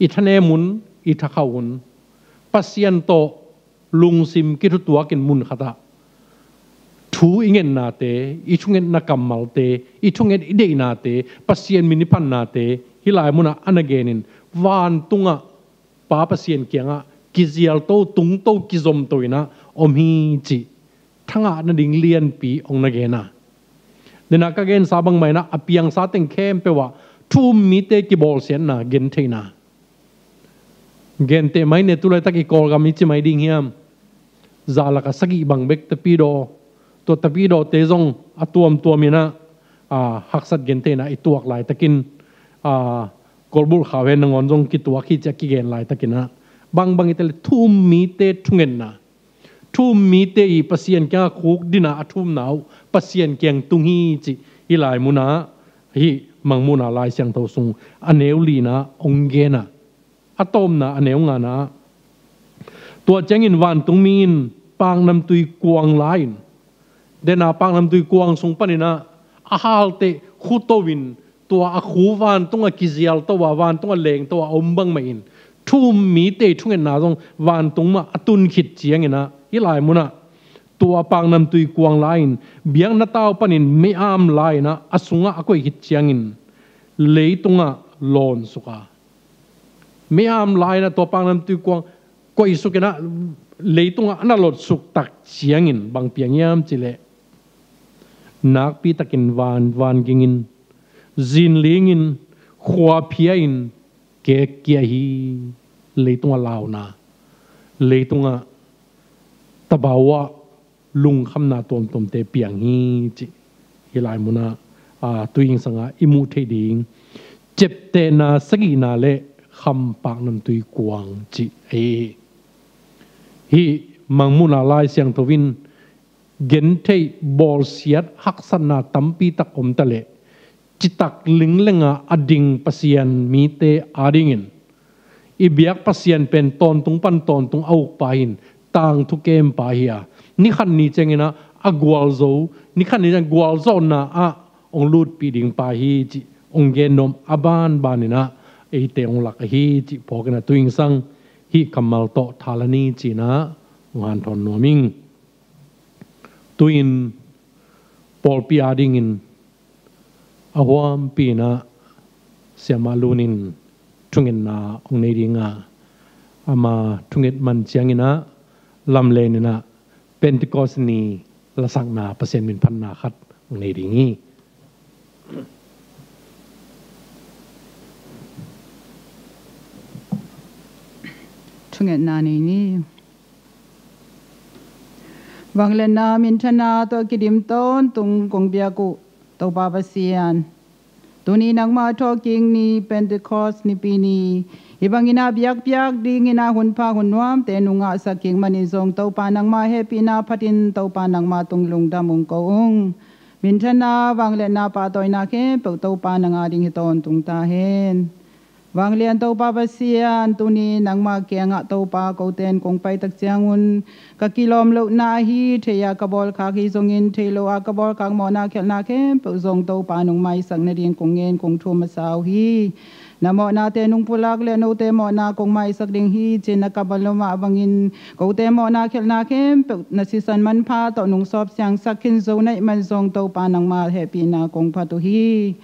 i thanem un, i thakhauh un, Pasian tawh lungsim kithutuakin mun khatah thu i ngetnate, i thungetna kammalte, i thunget i deihnate, Pasian min i phannate, hih lai munah a na genin vantungah Pa Pasian kiangah kizial to, tung to, kizom to in ah om hi cih thangah nading lianpi hong na gen a. Dena ka gensa bangmah in ah, a piangsa teng khempeuh ah thu um mite kibawlsiatna gentheihna. Genteh mai ne, tu laitak i Kawlgam i ci mai ding hiam? Za lakah sagih bang bek tapidaw. Tua tapidawte zong a tuamtuam in ah, aa, haksat gentheihna i tuak laitakin, aa, Kawlbulh khau hen nangawn zong kituak hi ci a kigen laitakin ah, bangbang i tel thu um mite thungetna, thu um mite i Pasian kiangah khukdina a thu umna uh Pasian kiang tung hi cih hih lai munah, hih Mangmuhna Lai Siangtho sung a neu lina hong gen a, a tawpna a neu ngana ah, tua ciangin vantungmi in paknamtui kuang la-in, dena paknamtui kuang sung panin ah a halteh khuto in, tua a khu vantungah kizial to a, vantungah leng to a om bangmah in thu um mite thungetna zong vantung mah a tun khit ciangin ah, hih lai munah tua paknamtui kuang la-in biakna tau panin mei-am la-in ah a sungah a koih khit ciangin leitungah lawnsuk a, mei-am la-in ah tua paknamtui kuang koihsuk in ah leitungah a na lotsuk tak ciangin bang piang hiam cih leh, nakpitakin van, van gingin, zinlingin, khuaphia-in kekkia hi. Leitungah launa, leitungah tabau ah lungkhamna tuamtuamte piang hi cih hih lai munah, aa, tuingsangah i muh theih ding ciaptehna sagihna le kham paknamtui kuang cih ahi hi. Hih Mangmuhna Lai Siangtho in gentheih, bawlsiat, haksatna tampi tak om ta leh, citak linglenga a ding Pasian mite adingin i biak Pasian pen tawntung pan tawntung a ukpa hi-in, tangthu kempa hi a, ni khat ni ciangin ah a gualzo, ni khat ni ciang gualzawhna ah hong lutpih dingpa hi cih hong gen nuam a banbanin ah eite hong lak ahi cih phawkin ah, tuingsang hih kammal tawh tha la ni ci-in ah hong hanthawn nuam ing. Tu-in pawlpi adingin a huampi-in ah Siamah Lun in thungetna hong nei ding a, ama thunget man ciangin ah lamlen in ah Pentecost ni lasakna, Pasian minphatna khat hong nei ding hi. Thungetna nei ni. Vangliatna minthanna tawh kidim tawntung kong biak uh Topa Pasian, tuni nangmah thawhkik ni, Pentecost nipi ni, hih bangin ah biakpiak dingin ah hunpha hun nuamte nong ngahsak kik manin zong, Topa nangmah hehpihna phatin Topa nangmah tung lungdam hong ko ung. Minthanna, vangliatna, pahtawina khempeuh Topa nang ading hi tawntung ta hen. Vanglian Topa Pasian, tuni nangmah kiangah Topa koten kong paitak ciangun ka kilawm lohna ahi, thei-a ka bawlkhak hi zongin thei lo-a ka bawlkhak mawhna khialhna khempeuh zong Topa nong maisak nading kong ngen kong thum masa uh hi. Na mawhnate nong pulak leh note mawhna kong maisak ding hi, ci-in na kammal lo mah bangin kote mawhna khialhna khempeuh na sisan manpha tawh nong sawp siangsak khin zo na hih man zong Topa nangmah hehpihna kong phat uh hi.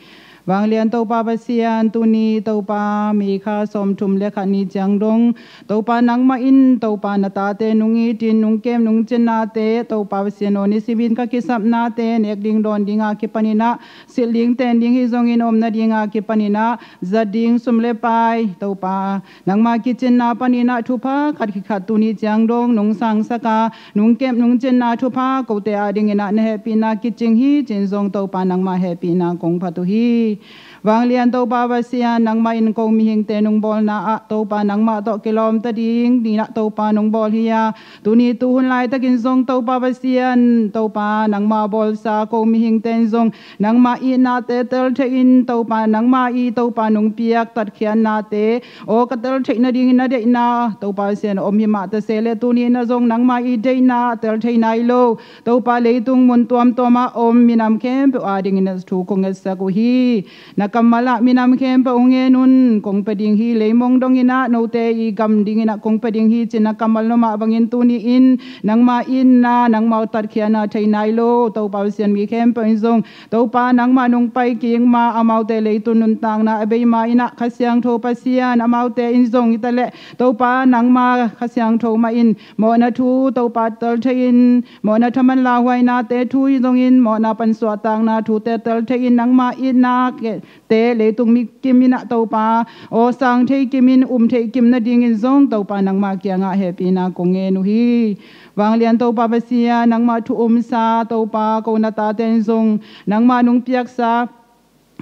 Vanglian Topa Pasian, tuni Topa May kha sawmthum le khat ni ciang dong Topa nangmah in Topa na tate nong itin nong kem nong cinnate Topa Pasian aw, nisimin ka kisapnate nek ding dawn dinga kipaninah silh ding ten ding hi zongin om nadinga kipaninah zat ding sum le pai Topa nangmah kicinna paninah thupha khat khit khat tuni ciang dong nong sangsak a nong kep nong cinna thupha kote adinginah na hehpihna kicing hi, ci-in zong Topa nangmah hehpihna kong phat uh hi. Vanglian Topa Pasian, nangmah in ko mihingte nong bawlna ah Topa nangmah tawh kilawmta ding dinah Topa nong bawl hi-a, tuni tuhun laitakin zong Topa Pasian, Topa nangmah bawlsa ko mihingte in zong nangmah itnate teltheih in Topa nangmah i Topa nong piak tatkhiatnate aw ka teltheih nadingin na deihna Topa Pasian om hi mah ta se leh tuni in ah zong nangmah i deihna telthei nai lo Topa leitung mun tuamtuamah om minam khempeuh adingin ah thu kong ngetsak uh hi. Na kammal ah minam khempeuh hong en un, kong pia ding hi, leimong donginah note i gam dinginah kong pia ding hi, ci-in na kammal lo mah bangin tuni in nangmah itna nangmah tatkhiatna thei nai lo Topa Pasian mi khempeuh in zong Topa nangmah nong pai kik ma amaute leitung nuntakna a bei ma inah Kha Siangtho Pasian amaute in zong hi ta leh Topa nangmah Kha Siangtho mah in mawhna thu Topa teltheih in mawhna thaman lauhuainate thu hi zongin mawhna pansuahtakna thute teltheih in nangmah itna ke te leitung mi kim inah Topa aw sang thei kimin um thei kim nadingin zong Topa nangmah kiangah hehpihna kong ngen uh hi. Vanglian Topa Pasian, nangmah thu umsa Topa ko na tate in zong nangmah nong piaksa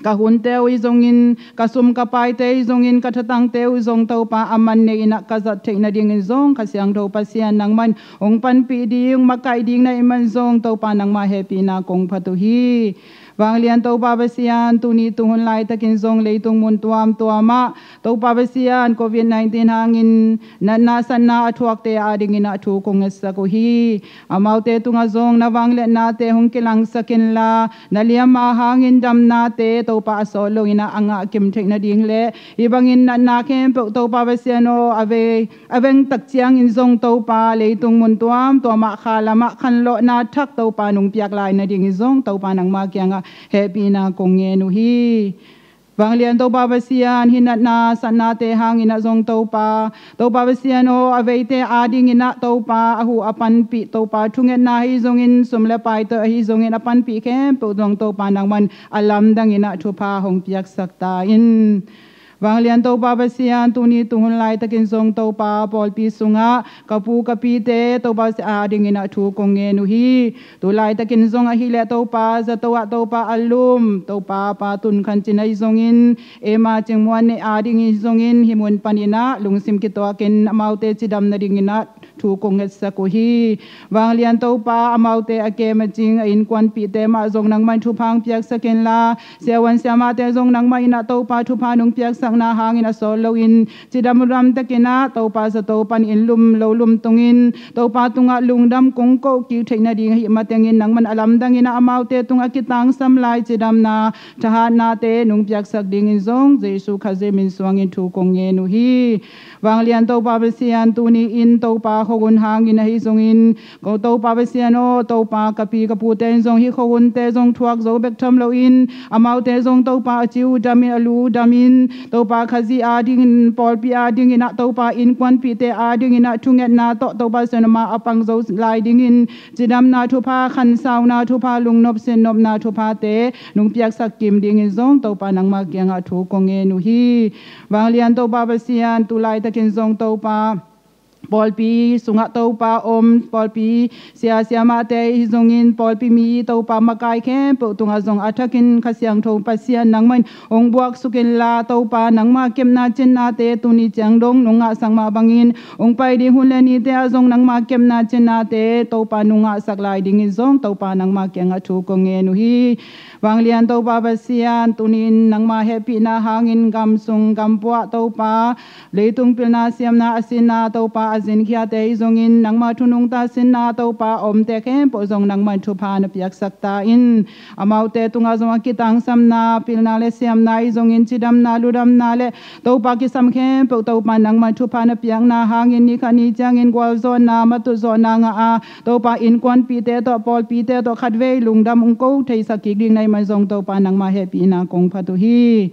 ka hunte uh hi zongin ka sum ka paite hi zongin ka thatangte uh zong Topa a man nei inah ka zat theih nadingin zong Kha Siangtho Pasian nangman hong panpih ding makaih ding na hih man zong Topa nangmah hehpihna kong phat uh hi. Vanglian Topa Pasian, tuni tuhun laitakin zong leitung mun tuamtuamah Topa Pasian, Covid nineteen hangin natna satna a thuakte adingin ah thu kong ngetsak uh hi. Amaute tungah zong na vangliatnate hong kilangsak inla na liamma hangin damnate Topa a sawt loinah a ngah kim theih nading le hih bangin natna khempeuh Topa Pasian aw a vei a vengtak ciangin zong Topa leitung mun tuamtuamah kha lamah khanlawhna thak Topa nong piak lai nadingin zong Topa nangmah kiangah hehpihna kong ngen uh hi. Vanglian Topa Pasian, hih natna satnate hangin ah zong Topa Topa Pasian aw a veite adingin ah Topa a huh a panpih Topa thungetna ahi zongin sum le paite ahi zongin a panpih khempeuh zong Topa nangman a lamdangin ah thupha hong piaksak ta in. Vanglian Topa Pasian, tuni tuhun laitakin zong Topa pawlpi sungah ka pu ka pite Topa Pasian adingin ah thu kong ngen uh hi. Tu laitakin zong ahih leh Topa zato ah Topa a lum Topa Pa Tun Khan Cin ahi zongin Emma Cing Muan Neih adingin zongin hih mun panin ah lungsim kituakin amaute cidam nadingin ah thu kong ngetsak uh hi. Vanglian Topa amaute a kem a cing a innkuanpihte mah zong nangmah in thupha hong piaksak inla siavuan siamahte zong nangmah in ah Topa thupha nong piaksakna hangin a sawt loin cidam ramtakin ah Topa zato pan inn lum lo lum tungin Topa tungah lungdam kong koh kik theih nading ahih matengin nangman a lamdangin ah amaute tungah kitangsam lai cidamna thahatnate nong piaksak dingin zong Jesu Khazih min suangin thu kong ngen uh hi. Vanglian Topa Pasian, tuni in Topa khuagun hangin ahi zongin ko Topa Pasian aw Topa ka pi ka pute in zong hih khuagunte zong thuak zo bek tham loin amaute zong Topa a ci uh damin a lu damin Topa Khazih adingin pawlpi adingin ah Topa innkuanpihte adingin ah thungetna tawh Topa Pasian amah a pang zo lai dingin cidamna thupha khansauna thupha lungnop sinnopna thuphate nong piaksak kim dingin zong Topa nangmah kiangah thu kong ngen uh hi. Vanglian Topa Pasian, tu laitakin zong Topa pawlpi sungah Topa om, pawlpi sia siamahte ahi zongin pawlpi mi Topa makai khempeuh tungah zong a thakin Kha Siangtho Pasian nangmah in hong buaksuk inla, Topa nangma kepna cinnate tuni ciang dong nong ngahsak mah bangin hong pai ding hun le nite ah zong nangma kepna cinnate Topa nong ngahsak lai dingin zong Topa nangma kiangah thu kong ngen uh hi. Vanglian Topa Pasian, tunin nangma hehpihna hangin gam sung gam puah Topa, leitung pilna siamna a sinna Topa, a zinkhiate ahi zongin nangma thunungta sinna Topa, a omte khempeuh zong nangmah in thupha na piaksak ta in. Amaute tungah zong a kitangsamna, pilna le siamna ahi zongin cidamna, ludamna le Topa kisam khempeuh Topa nangmah in thupha na piakna hangin ni khat ni ciangin gualzawhna, matutzawhna ngah a, Topa innkuanpihte tawh, pawlpite tawh khatvei lungdam hong ko theisak kik ding na hih man zong Topa nangmah hehpihna kong phat uh hi.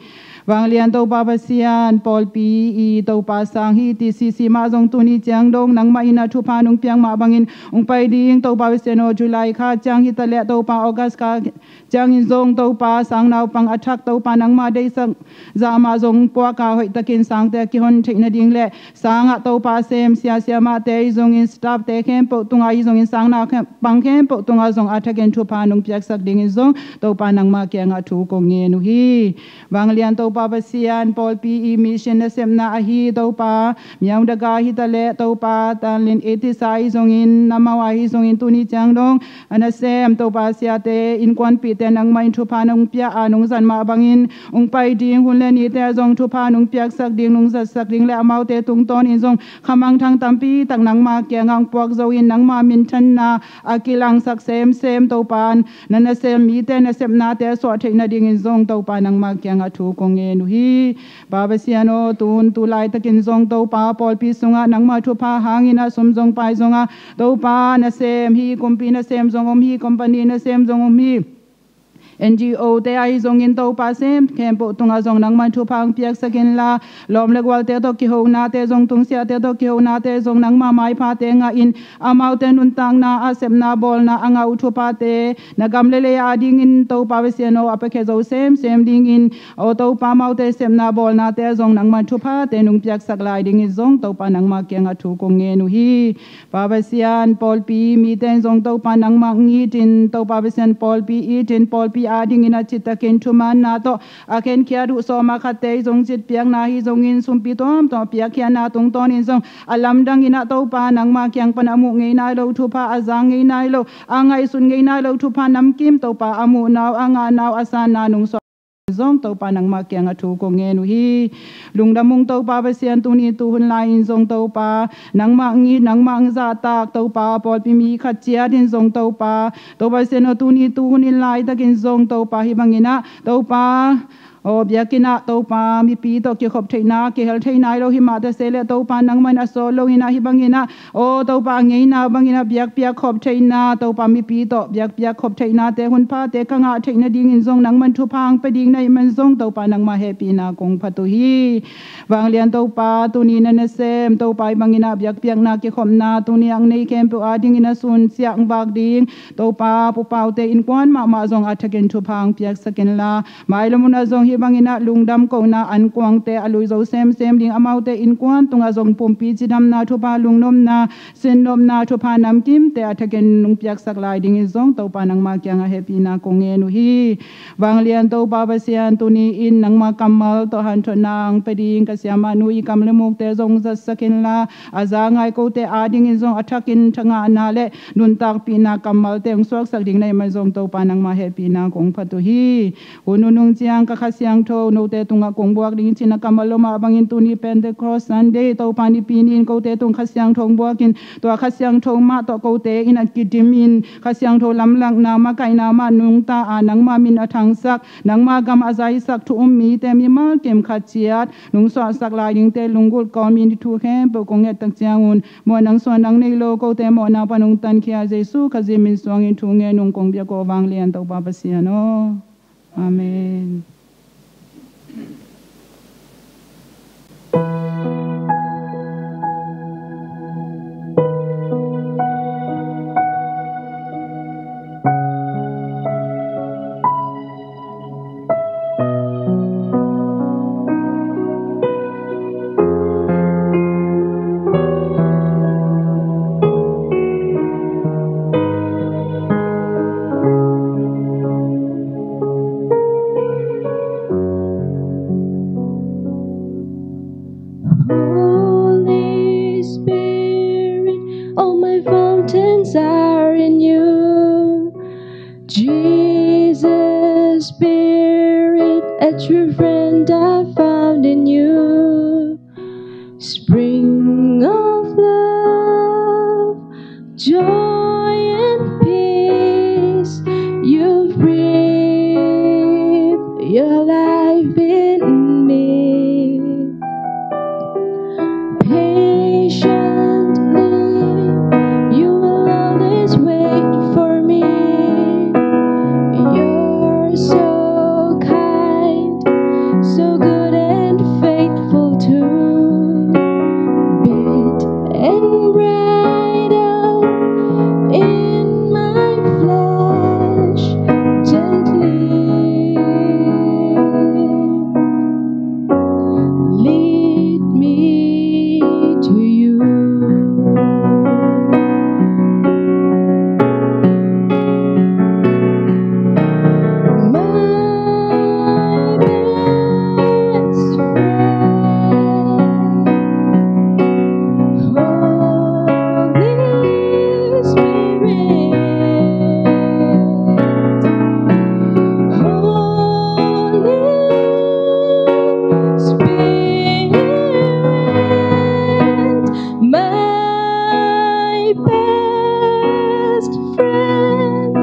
Vanglian Topa Pasian, pawlpi i Topa sang hi ti sisi mah zong tuni ciang dong nangmah in a thupha nong piak mah bangin hong pai ding Topa Pasian aw, July kha ciang hi ta leh Topa August kha ciangin zong Topa sang naupang a thak Topa nangmah deihsak zah mah zong puaka hoihtakin sangte a kihon theih nading le sangah Topa sem sia siamahte ahi zongin staffte khempeuh tungah ahi zongin sang naupang khempeuh tungah zong a thakin thupha nong piaksak dingin zong Topa nangmah kiangah thu kong ngen uh hi. Vanglian Topa Pasian, pawlpi i mission nasepna ahi Topa Myaung Daga hi ta leh Topa Tanlin Etisa ahi zongin, Namau ahi zongin tuni ciang dong a nasem Topa siate, innkuanpihte nangmah in thupha nong pia a nong zat mah bangin hong pai ding hun le nite ah zong thupha nong piaksak ding, nong zatsak ding le amaute tungtawnin zong khamangthang tampi tak nangmah kiangah hong puak zo in nangmah minthanna a kilangsak semsem Topa, na nasem mite nasepnate a suah theih nadingin zong Topa nangmah kiangah thu kong ngen uh hi. Pa Pasian aw, tun tu laitakin zong Topa pawlpi sungah nangmah thupha hangin a sum zong pai zong a, Topa nasem hi, kumpi nasem zong om hi, company nasem zong om hi, N G O te ahi zongin Topa sem khempeuh tungah zong nangmah in thupha hong piaksak inla, lawm le gualte tawh kihonate zong, tungsiahte tawh kihonate zong nangmah maiphate ngah in, amaute nuntakna a sepna bawlna a ngah uh thuphate na gam le lei adingin Topa Pasian aw, a piakhia zo semsem dingin, aw Topa, amaute sepna bawlnate ah zong nangmah in thuphate nong piaksak lai dingin zong Topa nangmah kiangah thu kong ngen uh hi. Pa Pasian, pawlpi mite in zong Topa nangmah hong itin, Topa Pasian, pawlpi itin, pawlpi adingin a cittakin thumaanna tawh a khenkhiat uh sawm a khatte ahi zong citpiakna ahi zongin sumpi tuamtuam a piakkhiatna tungtawnin zong a lamdangin ah Topa nangmah kiang pan a muh ngei nai lo thupha, a zang ngei nai lo, a ngaihsun ngei nai lo thupha namkim Topa a muhna uh, a ngahna uh, a sanna nong suah zong Topa nangmah kiangah thu kong ngen uh hi. Lungdam ung Topa Pasian, tuni tuhun lai-in zong Topa nangmah hong it, nangmah hong zahtak Topa, pawlpi mi khat ciatin zong Topa, Topa Pasian aw, tuni tuhun in laitakin zong Topa hih bangin ah Topa aw, biakinn ah Topa mipi tawh kikhop theihna kihel thei nai lo hi mah ta se leh Topa nangmah in a sawt loin ah hih bangin ah, aw Topa a ngeina bangin ah biakpiak khop theihna, Topa mipi tawh biakpiak khop theihnate hun phate ka ngah theih nadingin zong nangmah in thupha hong pia ding na hih man zong Topa nangmah hehpihna kong phat uh hi. Vanglian Topa, tuni na nasem Topa hih bangin ah biakpiakna kikhopna tuni a hong nei khempeuh adingin a sun siah hong vak ding Topa, Pu Paute innkuan mahmah zong a thakin thupha hong piaksak inla, mailam hun ah zong hih bangin ah lungdam kohna ankuangte a lui zo semsem ding, amaute innkuan tungah zong pumpi cidamna thupha, lungnopna, sinnopna thupha namkimte a thakin nong piaksak lai dingin zong Topa nangmah kiangah hehpihna kong ngen uh hi. Vanglian Topa Pasian, tuni in nangmah kammal tawh hanthotna hong pia ding ka siamah nu i kam le mukte zong zatsak inla, a za ngai kote adingin zong a thakin thangahna le nuntakpihna kammalte hong suaksak ding na hih man zong Topa nangmah hehpihna kong phat uh hi. Hun nunung ciang ka Kha Siangtho note tungah kong buak ding cih na kammal lo mah bangin tuni Pentecost Sunday Topa Nipi ni-in kote tung Kha Siangtho hong buakin, tua Kha Siangtho mah tawh kote in a kidimin Kha Siangtho lamlahna makaihna mah nungta a nangmah min a thangsak, nangmah gam a zaisak thu um mite mimal kim khat ciat nong suahsak lai dingte lunggulh kawmin i thu khempeuh kong ngettak ciangun, mawhna suan dang nei lo kote mawhna pan hong tankhia Jesu Khazih min suangin thu ngen ung, kong biak uh Vanglian Topa Pasian aw. Amen. Spirit, a true friend I found in you. Spring of love, joy and peace, you breathe your life in me. Patiently, you will always wait for me. You're so kind, so good and faithful to bit and bridle in my flesh gently. Lead me to you. My best friend, Holy Spirit, Holy Spirit, my best friend.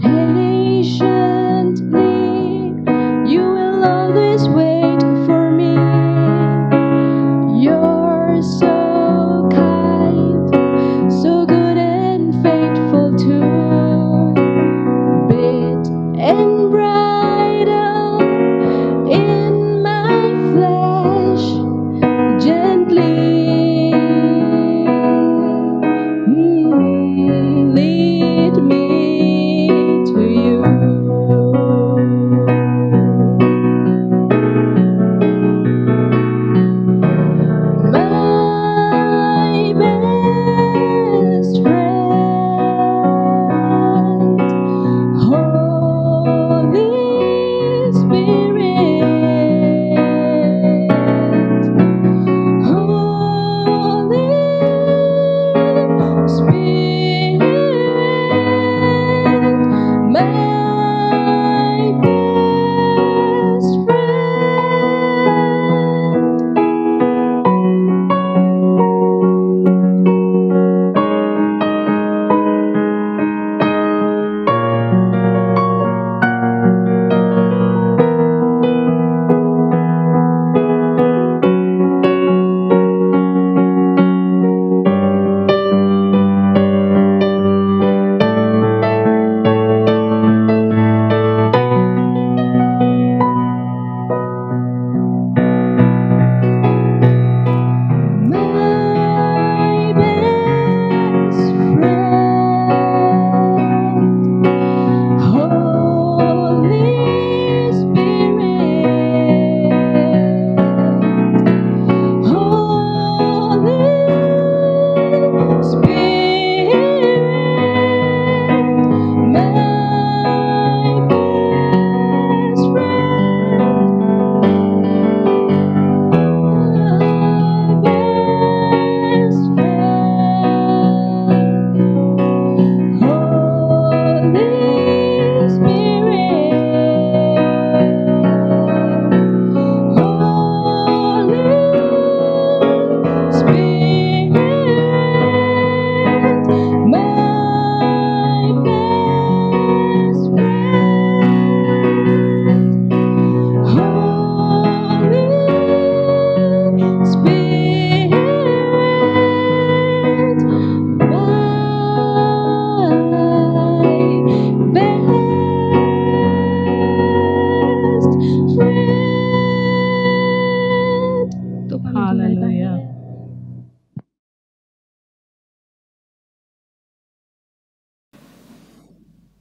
Patiently, you will always wait for me. You're so kind, so good and faithful to bit and bridle in my flesh gently. Mm, lead me to you. My best friend, Holy Spirit, Holy Spirit, my best friend. My best friend, Holy Spirit, Holy Spirit, my best friend, my best friend, Holy Spirit, Holy Spirit, my best friend, Holy Spirit, my best friend. Hallelujah.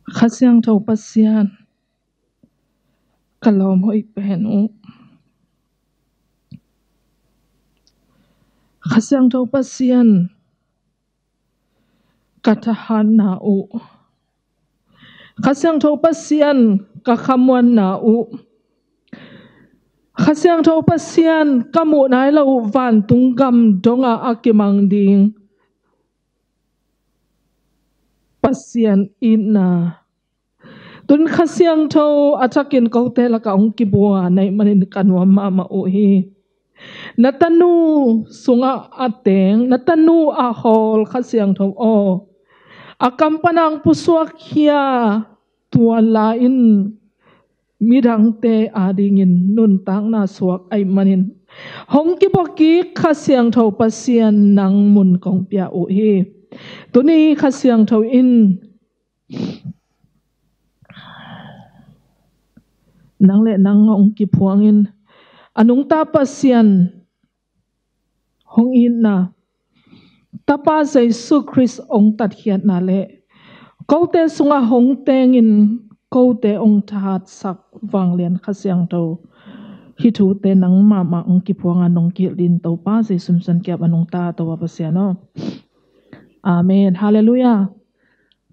Kha Siangtho Pasian, ka lawm hoih pen uh. Kha Siangtho Pasian, ka thahatna uh. Kha Siangtho Pasian, ka khamuanna uh. Kha Siangtho Pasian, ka muh nai lo uh vantung gam dongah a kimang ding, Pasian itna. Tun Kha Siangtho a thakin kote lakah hong kibua na hih manin ka nuam mahmah uh hi. Na tanu sungah a teng, na tanu a hawl Kha Siangtho aw, a kam panah hong pusuak khia, tua la in midangte adingin nuntakna suak ahih manin hong kibua kik Kha Siangtho Pasian nang mun kong pia uh hi. Tuni Kha Siangtho in nang le nang hong kiphuangin a nungta Pasian hong itna, Tapa Jesu Khrist hong tatkhiatna le kote sungah hong tengin kote hong thahatsak vanglian Kha Siangtho, hih thute nang mahmah hong kiphuanga nong kihilh dingin Topa Jesu min suang kiap a nungta Topa Pasian aw. Amen. Halleluiah.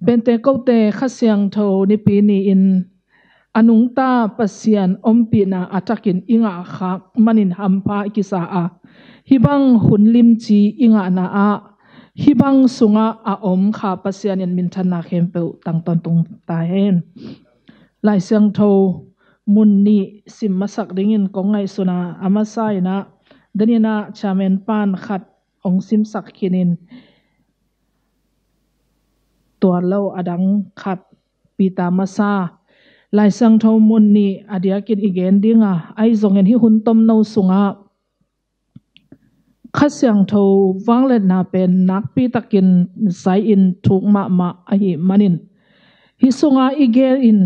Pentekote Kha Siangtho nipi ni-in a nungta Pasian ompihna a thakin i ngahkhak manin hampha i kisa a, hih bang hun limci i ngahna ah hih bang sungah a om Kha Pasian in minthanna khempeuh tang tawntung ta hen. Lai Siangtho mun nih sim masak dingin kong ngaihsun a, a masa in ah, den in ah chairman pan khat hong simsak khinin, tua lo a dang khat, Peter masa, Lai Siangtho mun nih a diakin i gen ding a, ahi zongin hih hun tomno sungah Kha Siangtho vangliatna pen nakpi takin zai-in thuk mahmah ahih manin, hih sungah i gen in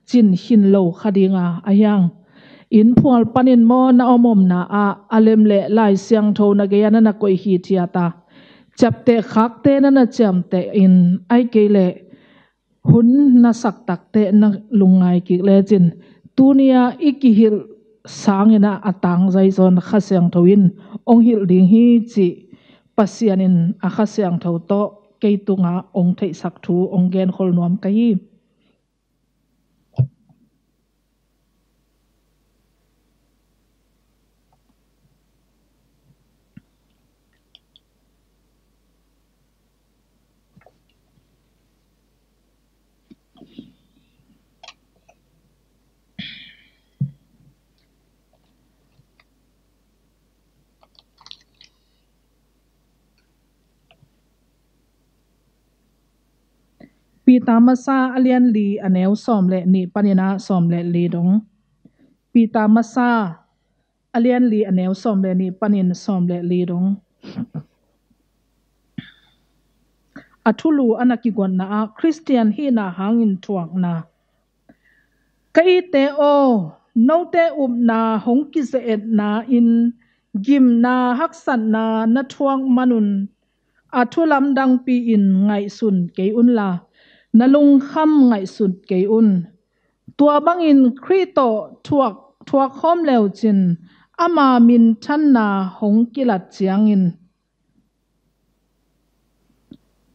cin khin lo kha ding a, ahi hang inn phual panin maw, na om omna ah a lem le Lai Siangtho na gei-ah na na koih hithiat a, ciapteh khakte na na ciamteh in, ahih kei leh hun na sak takteh na lungngai kik lecin, tuni-ah i kihilh sangin ah a tangzai zawn Kha Siangtho in hong hilh ding hi cih Pasian in a Kha Siangtho tawh kei tungah hong theihsak thu hong genkhol nuam ka hi. Peter masa a lian li a neu sawm le nih panin ah sawm le li dong. Peter masa a lian li a neu sawm le nih panin sawm le li dong. A thulu a na kiguatna ah Khristian hihna hangin thuakna. Ka itte aw, note upna hong kize-etna in gimna haksatna na thuak manun a thu lamdangpi-in ngaihsun kei unla, na lungkham ngaihsun kei un. Tua bangin Khrih tawh thuak, thuak khawm leucin ama minthanna hong kilat ciangin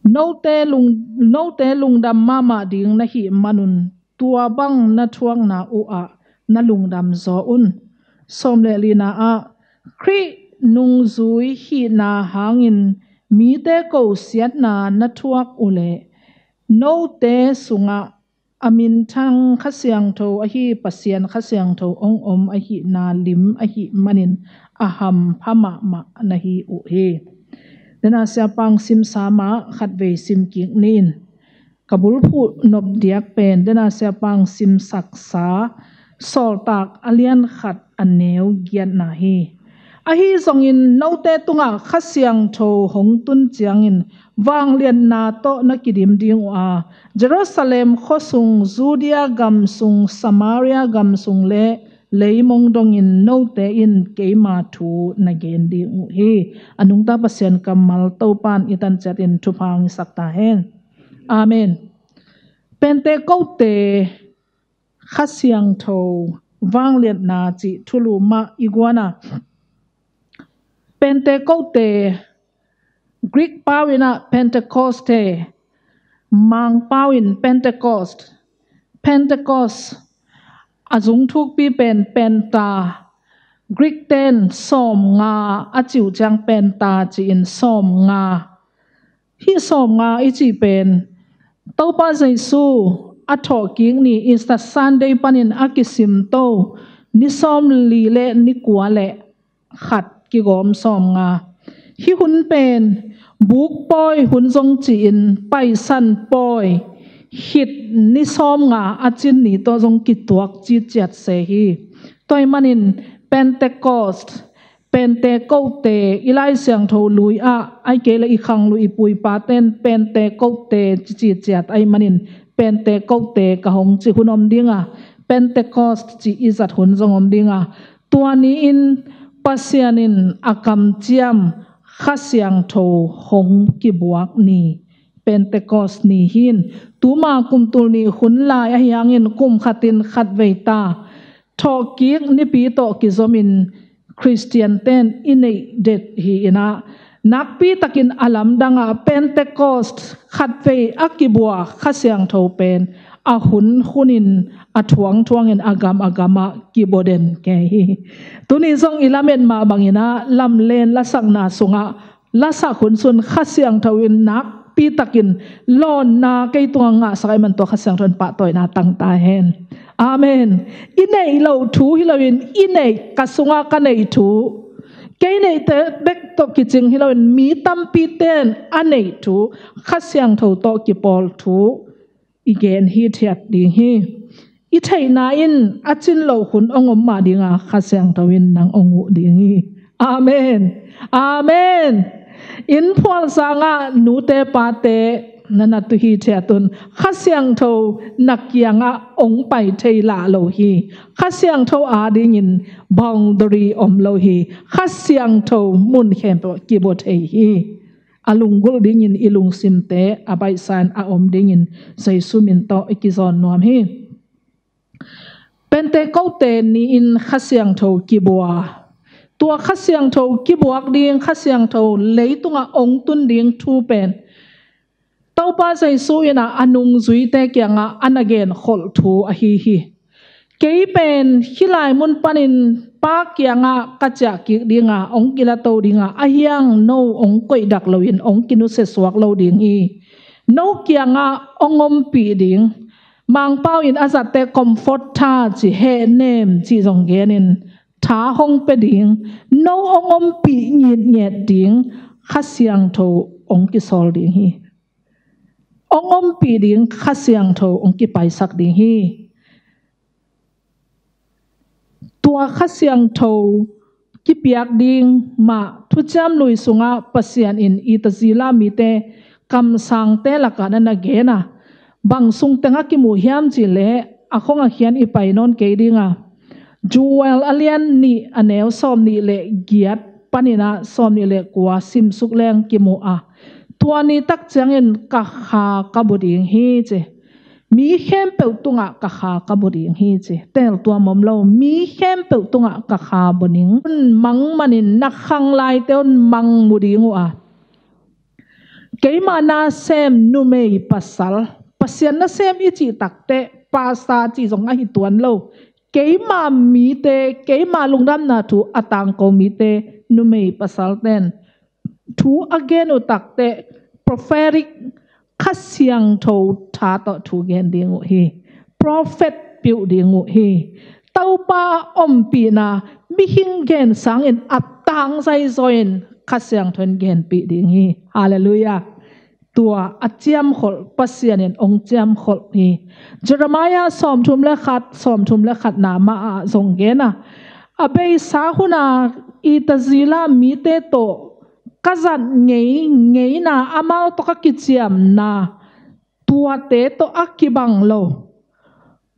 note lung, note lungdam mahmah ding na hih manun tua bang na thuakna uhah na lungdam zaw un. Sawm le lina ah Khrih nungzui hihna hangin mite kosiatna na thuak uhleh note sungah a minthang Kha Siangtho ahi Pasian Kha Siangtho hong om ahihna lim ahih manin a hampha mahmah na hi uh hi. Dena siapang simsa mah khatvei simkik ni in. Ka bulphuh nopdiak pen dena siapang simsaksa Sawltak a lian khat a neu giatna hi. Ahi zongin note tungah Kha Siangtho hong tun ciangin vangliatna tawh na kidim ding uh a, Jerusalem khuasung, Judea gamsung, Samaria gamsung le leimong dongin note in keima thu na gen ding uh hi. A nungta Pasian kammal Topan i tanciatin thupha hong hisak ta hen. Amen. Pentekote Kha Siangtho vangliatna cih thulu mah i guan a, Pentekote, Greek pau in ah Pentekoste, Mang pau in Pentecost, Pentecost a zung thukpi pen penta, Greek ten sawmnga a cih uh ciang penta ci-in sawmnga. Hih sawmnga i cih pen Topa Jesu a thawhkik ni Easter Sunday panin a kisimto ni sawmli le ni kua le khat kigawm sawmnga. Hih hun pen bukpawi hun zong ci-in Paisan pawi khit ni sawmnga a cin ni tawh zong kituak citciat se hi. Tua ahih manin Pentecost, Pentecost i Lai Siangtho lui ah, ahih kei leh i khangluh i pu i pate'n Pentecost cicitciat ahih manin Pentecost ka hong ci hun om ding a, Pentecost ci i zat hun zong om ding a, tua ni-in Pasian in a kamciam Kha Siangtho hong kibuak ni Pentecost ni hi. Tuma kum tul nih hun lai ahi hangin kum khatin khatvei ta thawhkik nipi tawh kizomin Khristian te'n i neih det hi in ah, nakpi takin a lamdang ah Pentecost khatvei a kibuak Kha Siangtho pen a hun hunin, a thuang thuangin, a gam a gam ah kibaw den kei hi. Tuni zong i lamet mah bangin ah lamlen lasakna sungah lasak hun sun Kha Siangtho in nakpi takin lawnna kei tungah ngahsak ahih man tua Kha Siangtho in pahtawina tang ta hen. Amen. I neih loh thu hi loin i neih, ka sungah ka neih thu, kei neihte bek tawh kicing hi loin mi tampi te'n a neih thu, Kha Siangtho tawh kipawl thu i gen hithiat ding hi. I theihna in a cin loh hun hong om mah ding a, Kha Siangtho in nang hong huh ding hi. Amen. Amen. Inn phual sangah nute pate na na tu hithiat un, Kha Siangtho na kiangah hong pai thei lah lo hi. Kha Siangtho adingin boundary om lo hi. Kha Siangtho mun khempeuh kibaw thei hi. A lunggulh dingin i lungsimte a baihsa in a om dingin Jesu min tawh i kizawn nuam hi. Pentecost ni-in Kha Siangtho kibua. Tua Kha Siangtho kibuak ding, Kha Siangtho leitungah hong tun ding thu pen Topa Jesu in ah a nungzuite kiangah a na genkholh thu ahi hi. Kei pen hih lai mun panin Pa kiangah ka ciah kik ding a, hong kilato ding a, ahi hang no hong koihdak loin hong kinusia suak lo ding hi. No kiangah hong ompih ding. Mangpau in a zatte Comforter ci, hehnem ci zong genin, tha hong pia ding. No hong ompih ngitnget ding, Kha Siangtho hong kisawl ding hi. Hong ompih ding, Kha Siangtho hong kipaisak ding hi. Tua Kha Siangtho kipiak ding mah Thuciam Lui sungah Pasian in Itazila mite kamsangte lakah na na gen a, bang sung tengah kimu hiam cih leh a khong a khian i pai nawn kei ding a, Joel a lian nih a neu sawmnih le giat panin ah sawmnih le kua simsuk leng kimu a, tua ni tak ciangin ka Kha ka bua ding hi ci. Mi khempeuh tungah ka Kha ka bua ding hi ci. Teltuam om lo, mi khempeuh tungah ka Kha bua ding. Mang manin na khang laite un mang mu ding uh a, keima nasem numei pasal, Pasian nasem i cih takteh pastor cih zong ahi tuan lo. Keima mite, keima lungdamna thu a tangko mite, numei pasal ten thu a gen uh takteh prophetic, Kha Siangtho tha tawh thu gen ding uh hi. Prophet peuh ding uh hi. Topa ompihna mihing gen sangin a tang zaizaw in Kha Siangtho in genpih ding hi. Halleluiah. Tua a ciamkholh Pasian in hong ciamkholh hi. Jeremiah sawmthum le khat, sawmthum le khatna mah ah zong gen a, a beisa hun a Itazila mite tawh ka zat ngei ngeina, amau tawh ka kiciamna, tuate tawh a kibang lo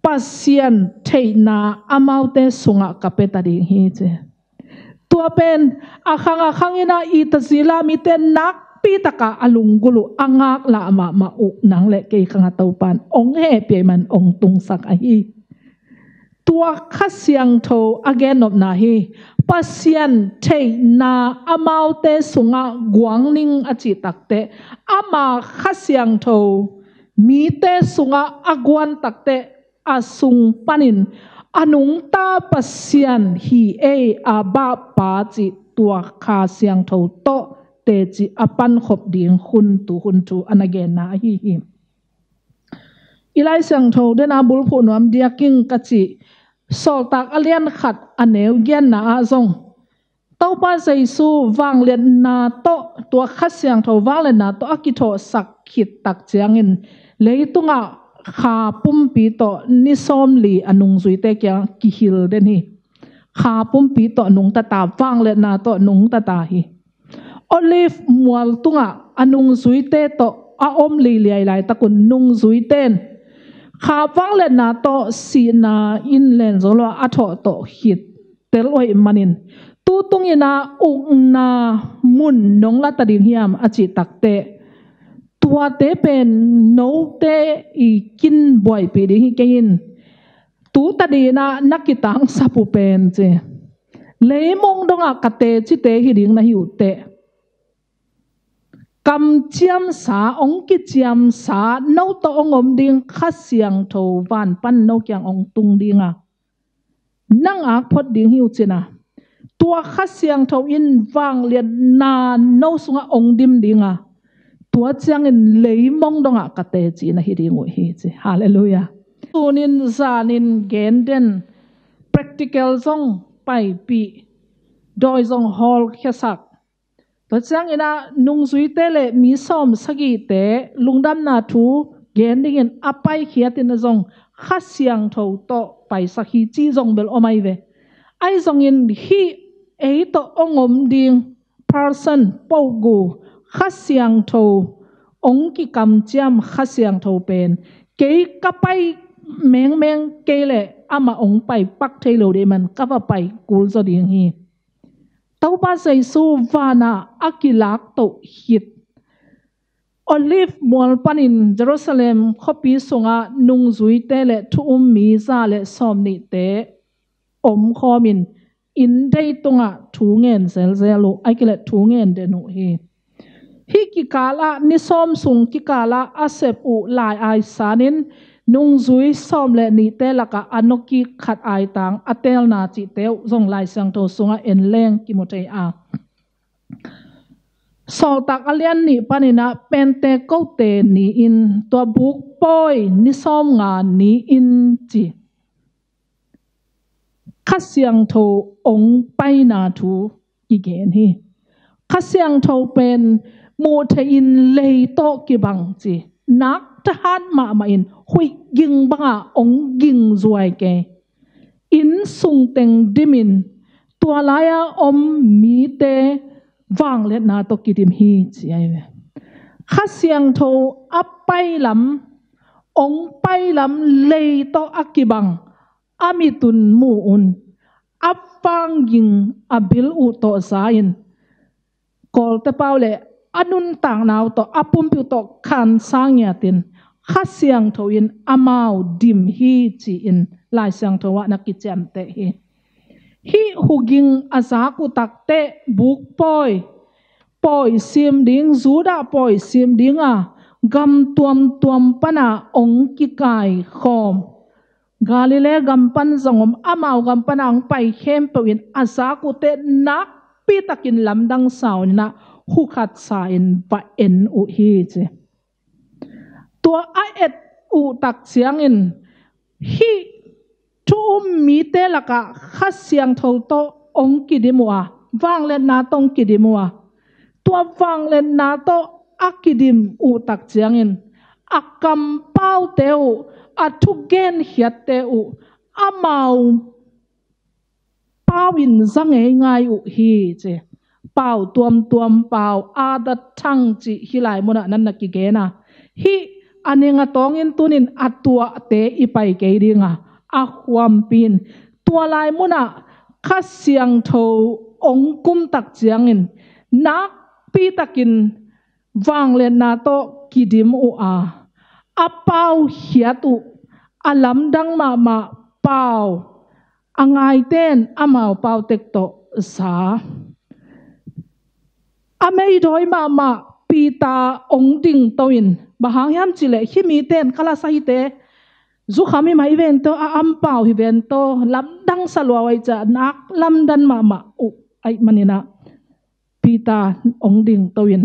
Pasian theihna amaute sungah ka pia ta ding hi ci. Tua pen a khang a khang in ah Itazila mite nakpi takah a lunggulh uh, a ngaklah mahmah uh, nang le kei khangah Topa in hong hehpih ahih man hong tungsak ahi. Tua Kha Siangtho a gennopna hi. Pasian theihna amaute sungah guang ning a cih takteh, ama Kha Siangtho mite sungah a guan takteh, a sung panin a nungta Pasian hi ei, Abba Pa cih tua Kha Siangtho tawh teci a pankhop ding hun, tu hun thu a na genna ahi hi. Hih Lai Siangtho dena bulphuh nuam diakin ka cih Sawltak a lian khat a neu giatna ah zong Topa Jesu vangliatna tawh, tua Kha Siangtho vangliatna tawh a kithawhsak khit tak ciangin leitungah kha pumpi tawh ni sawmli a nungzuite kiangah kihil den hi. Kha pumpi tawh nungta ta, vangliatna tawh nungta ta hi. Olive mual tungah a nungzuite tawh a om liliai laitakun nungzuite in kha vangliatna tawh sihna in len zo lo a, a thawh tawh khit tel uh ahih manin, tu tungin ah ukna mun nong la ta ding hiam a cih takteh, tuate pen note i kin buaipih ding hi kei in, tu tadin ah na kitangsap uh pen ci, leimong dongah ka tecite hi ding na hi uh teh, kamciamsa, hong kiciamsa, no tawh hong om ding Kha Siangtho van pan no kiang hong tung ding a, nang ak phot ding hi uh cin a, tua Kha Siangtho in vangliatna no sungah hong dim ding a, tua ciangin leimong dongah ka teci na hi ding uh hi ci. Halleluiah. Tunin zanin gen den, practical zong paipih, dawi zong hawlkhiasak. Tua ciangin ah nungzuite le mi sawm sagihte lungdamna thu gen dingin a paikhiatin ah zong Kha Siangtho tawh paisak hi cih zong bel om ahi ve. Ahi zongin hih ei tawh hong om ding person, pogu, Kha Siangtho hong kikamciam Kha Siangtho pen kei ka pai mengmeng kei leh amah hong pai pak thei lo dih man ka va pai kul zaw ding hi. Topa Jesu vanah a kilak toh khit Olive mual panin Jerusalem khuapi sungah nungzuite le thu um mi za le sawmnihte omkhawmin inn dei tungah thu ngen zelzel uh, ahih kei leh thu ngen den uh hi. Hih kikalah, ni sawm sung kikalah a sep uh lai aisanin nungzui sawm le nihte lakah a nokik khat aitang a teelna cihte uh zong Lai Siangtho sungah en leng kimu thei a, Sawltak a lian nih panin ah Pentekote ni-in tua bukpawi ni sawmnga ni-in ci Kha Siangtho hong paina thu kigen hi. Kha Siangtho pen muh theihin lei tawh kibang ci, nak thahat mahmah in huih ging bangah hong ging zuai kei. Inn sung teng dimin tua lai-a om mite vangliatna tawh kidim hi ci ahi ve. Kha Siangtho a pailam, hong pailam lei tawh a kibang a mitun mu un, a vangging a bil uh tawh za-in, Kawlte pau le a nuntakna uh tawh, a pumpi uh tawh khansa ngiatin Kha Siangtho in amau dim hi ci-in Lai Siangtho ah na kiciamteh hi. Hih huging a zak uh takteh bukpawi, pawi sim ding, Judah pawi sim dinga gam tuamtuam pana hong kikai khawm, Galilee gam pan zong om, amau gam pana hong pai khempeuh in a zak uh teh nakpitakin lamdang sa un ah, hukhat sa-in va en uh hi ci. Tua a et uh tak ciangin hih thu um mite lakah Kha Siangtho tawh hong kidim uh a, vangliatna tawh hong kidim uh a, tua vangliatna tawh a kidim uh tak ciangin a kampaute uh, a thugenkhiatte uh amau pau in za ngeingai uh hi ci. Pau tuamtuam, pau a dat thang cih hih lai munah nan na kigen a, hih a ning a tawngin tunin a tuahte i pai kei dinga, a khuampi in tua lai munah Kha Siangtho hong kum tak ciangin nakpitakin vangliatna tawh kidim uh a, a pau khiat uh, a lamdang mahmah pau, a ngaite in amau pau tek tawh za. A meidawi mahmah Peter hong dingto in, bang hang hiam cih leh hih mite in kha la sa hite, zukham hi mai ven tawh, a ampau hi ven tawh, lamdang sa lua uh ahih ciah nak lamdang mahmah uh ahih manin ah Peter hong dingto in,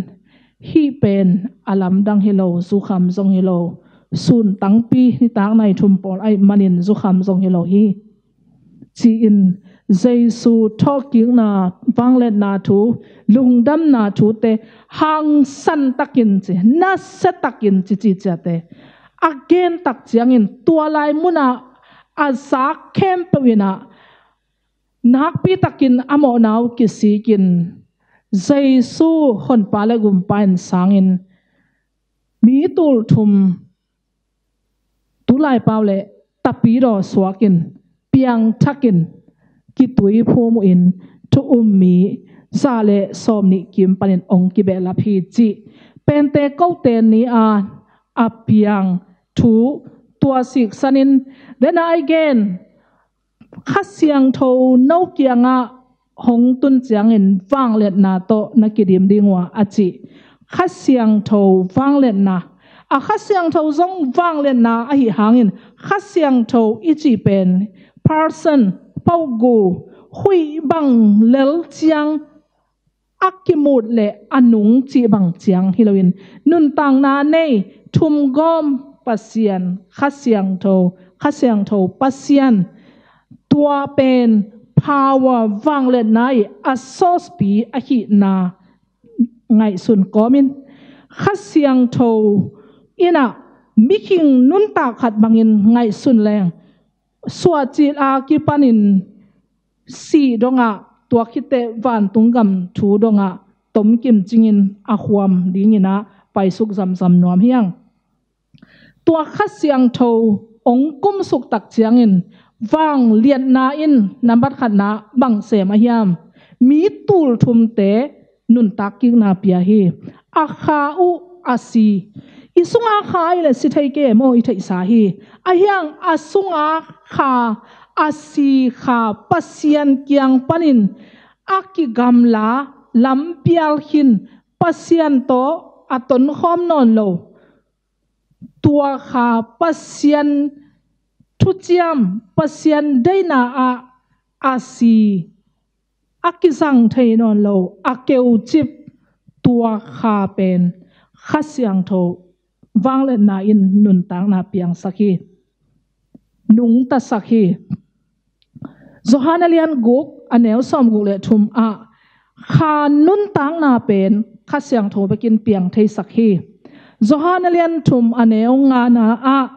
hih pen a lamdang hi lo, zukham zong hi lo, sun tangpi nitak nai thum pawl ahih manin zukham zong hi lo hi, ci-in Jesu thawhkikna, vangliatna thu, lungdamna thute hangsan takin ci, nasia takin ci, ci ciate a gen tak ciangin tua lai munah a zak khempeuh inah nakpi takin a mawhna uh kisikin Jesu honpa le gumpa in sangin mi tul thum, tulaipau le tapidaw suakin, piangthakin, kitui phum uh in thu um mi za le sawm nih kim panin ong kibehlap hi, cih Pentecost ni a a piang thu tua siksanin, dena ai gen Kha Siangtho no kiangah hong tun ciangin vangliatna tawh na kidim ding uh a, a cih. Kha Siangtho vangliatna, a Kha Siangtho zong vangliatna ahi hangin Kha Siangtho i cih pen person, paugu, huih bang lel ciang a kimut le a nung cih bang ciang hi loin, nuntakna nei thumgawm Pasian, Kha Siangtho, Kha Siangtho Pasian, tua pen power, vangliatna i a source pi ahihna ngaihsun kawmin, Kha Siangtho inah mikhing nuntak khat bangin ngaihsun leng, suahcil a kipanin sih dongah, tua khit teh vantung gam thu dongah tomkim cingin a khuam dinginah paisuk zamzam nuam hi hang. Tua Kha Siangtho ong kumsuk tak ciangin vangliatna in nambat khatna bang sem a hiam? Mi tul thumte nuntak kikna pia hi. A kha uh a si. I sunga kha ahih leh si thei kei maw, i theihsa hi. Ahi hang a sunga kha, a si kha Pasian kiang panin a kigamla, lampial khin, Pasian tawh a tonkhawm nawn lo, tua kha Pasian thuciam, Pasian deihna ah a si, a kizang thei nawn lo, a keucip, tua kha pen Kha Siangtho vangliatna in nuntakna piangsak hi, nungtasak hi. Johan a lian guk, a neu sawmguk le thum ah kha nuntakna pen Kha Siangtho bekin piang theisak hi. Johan a lian thum, a neu ngana ah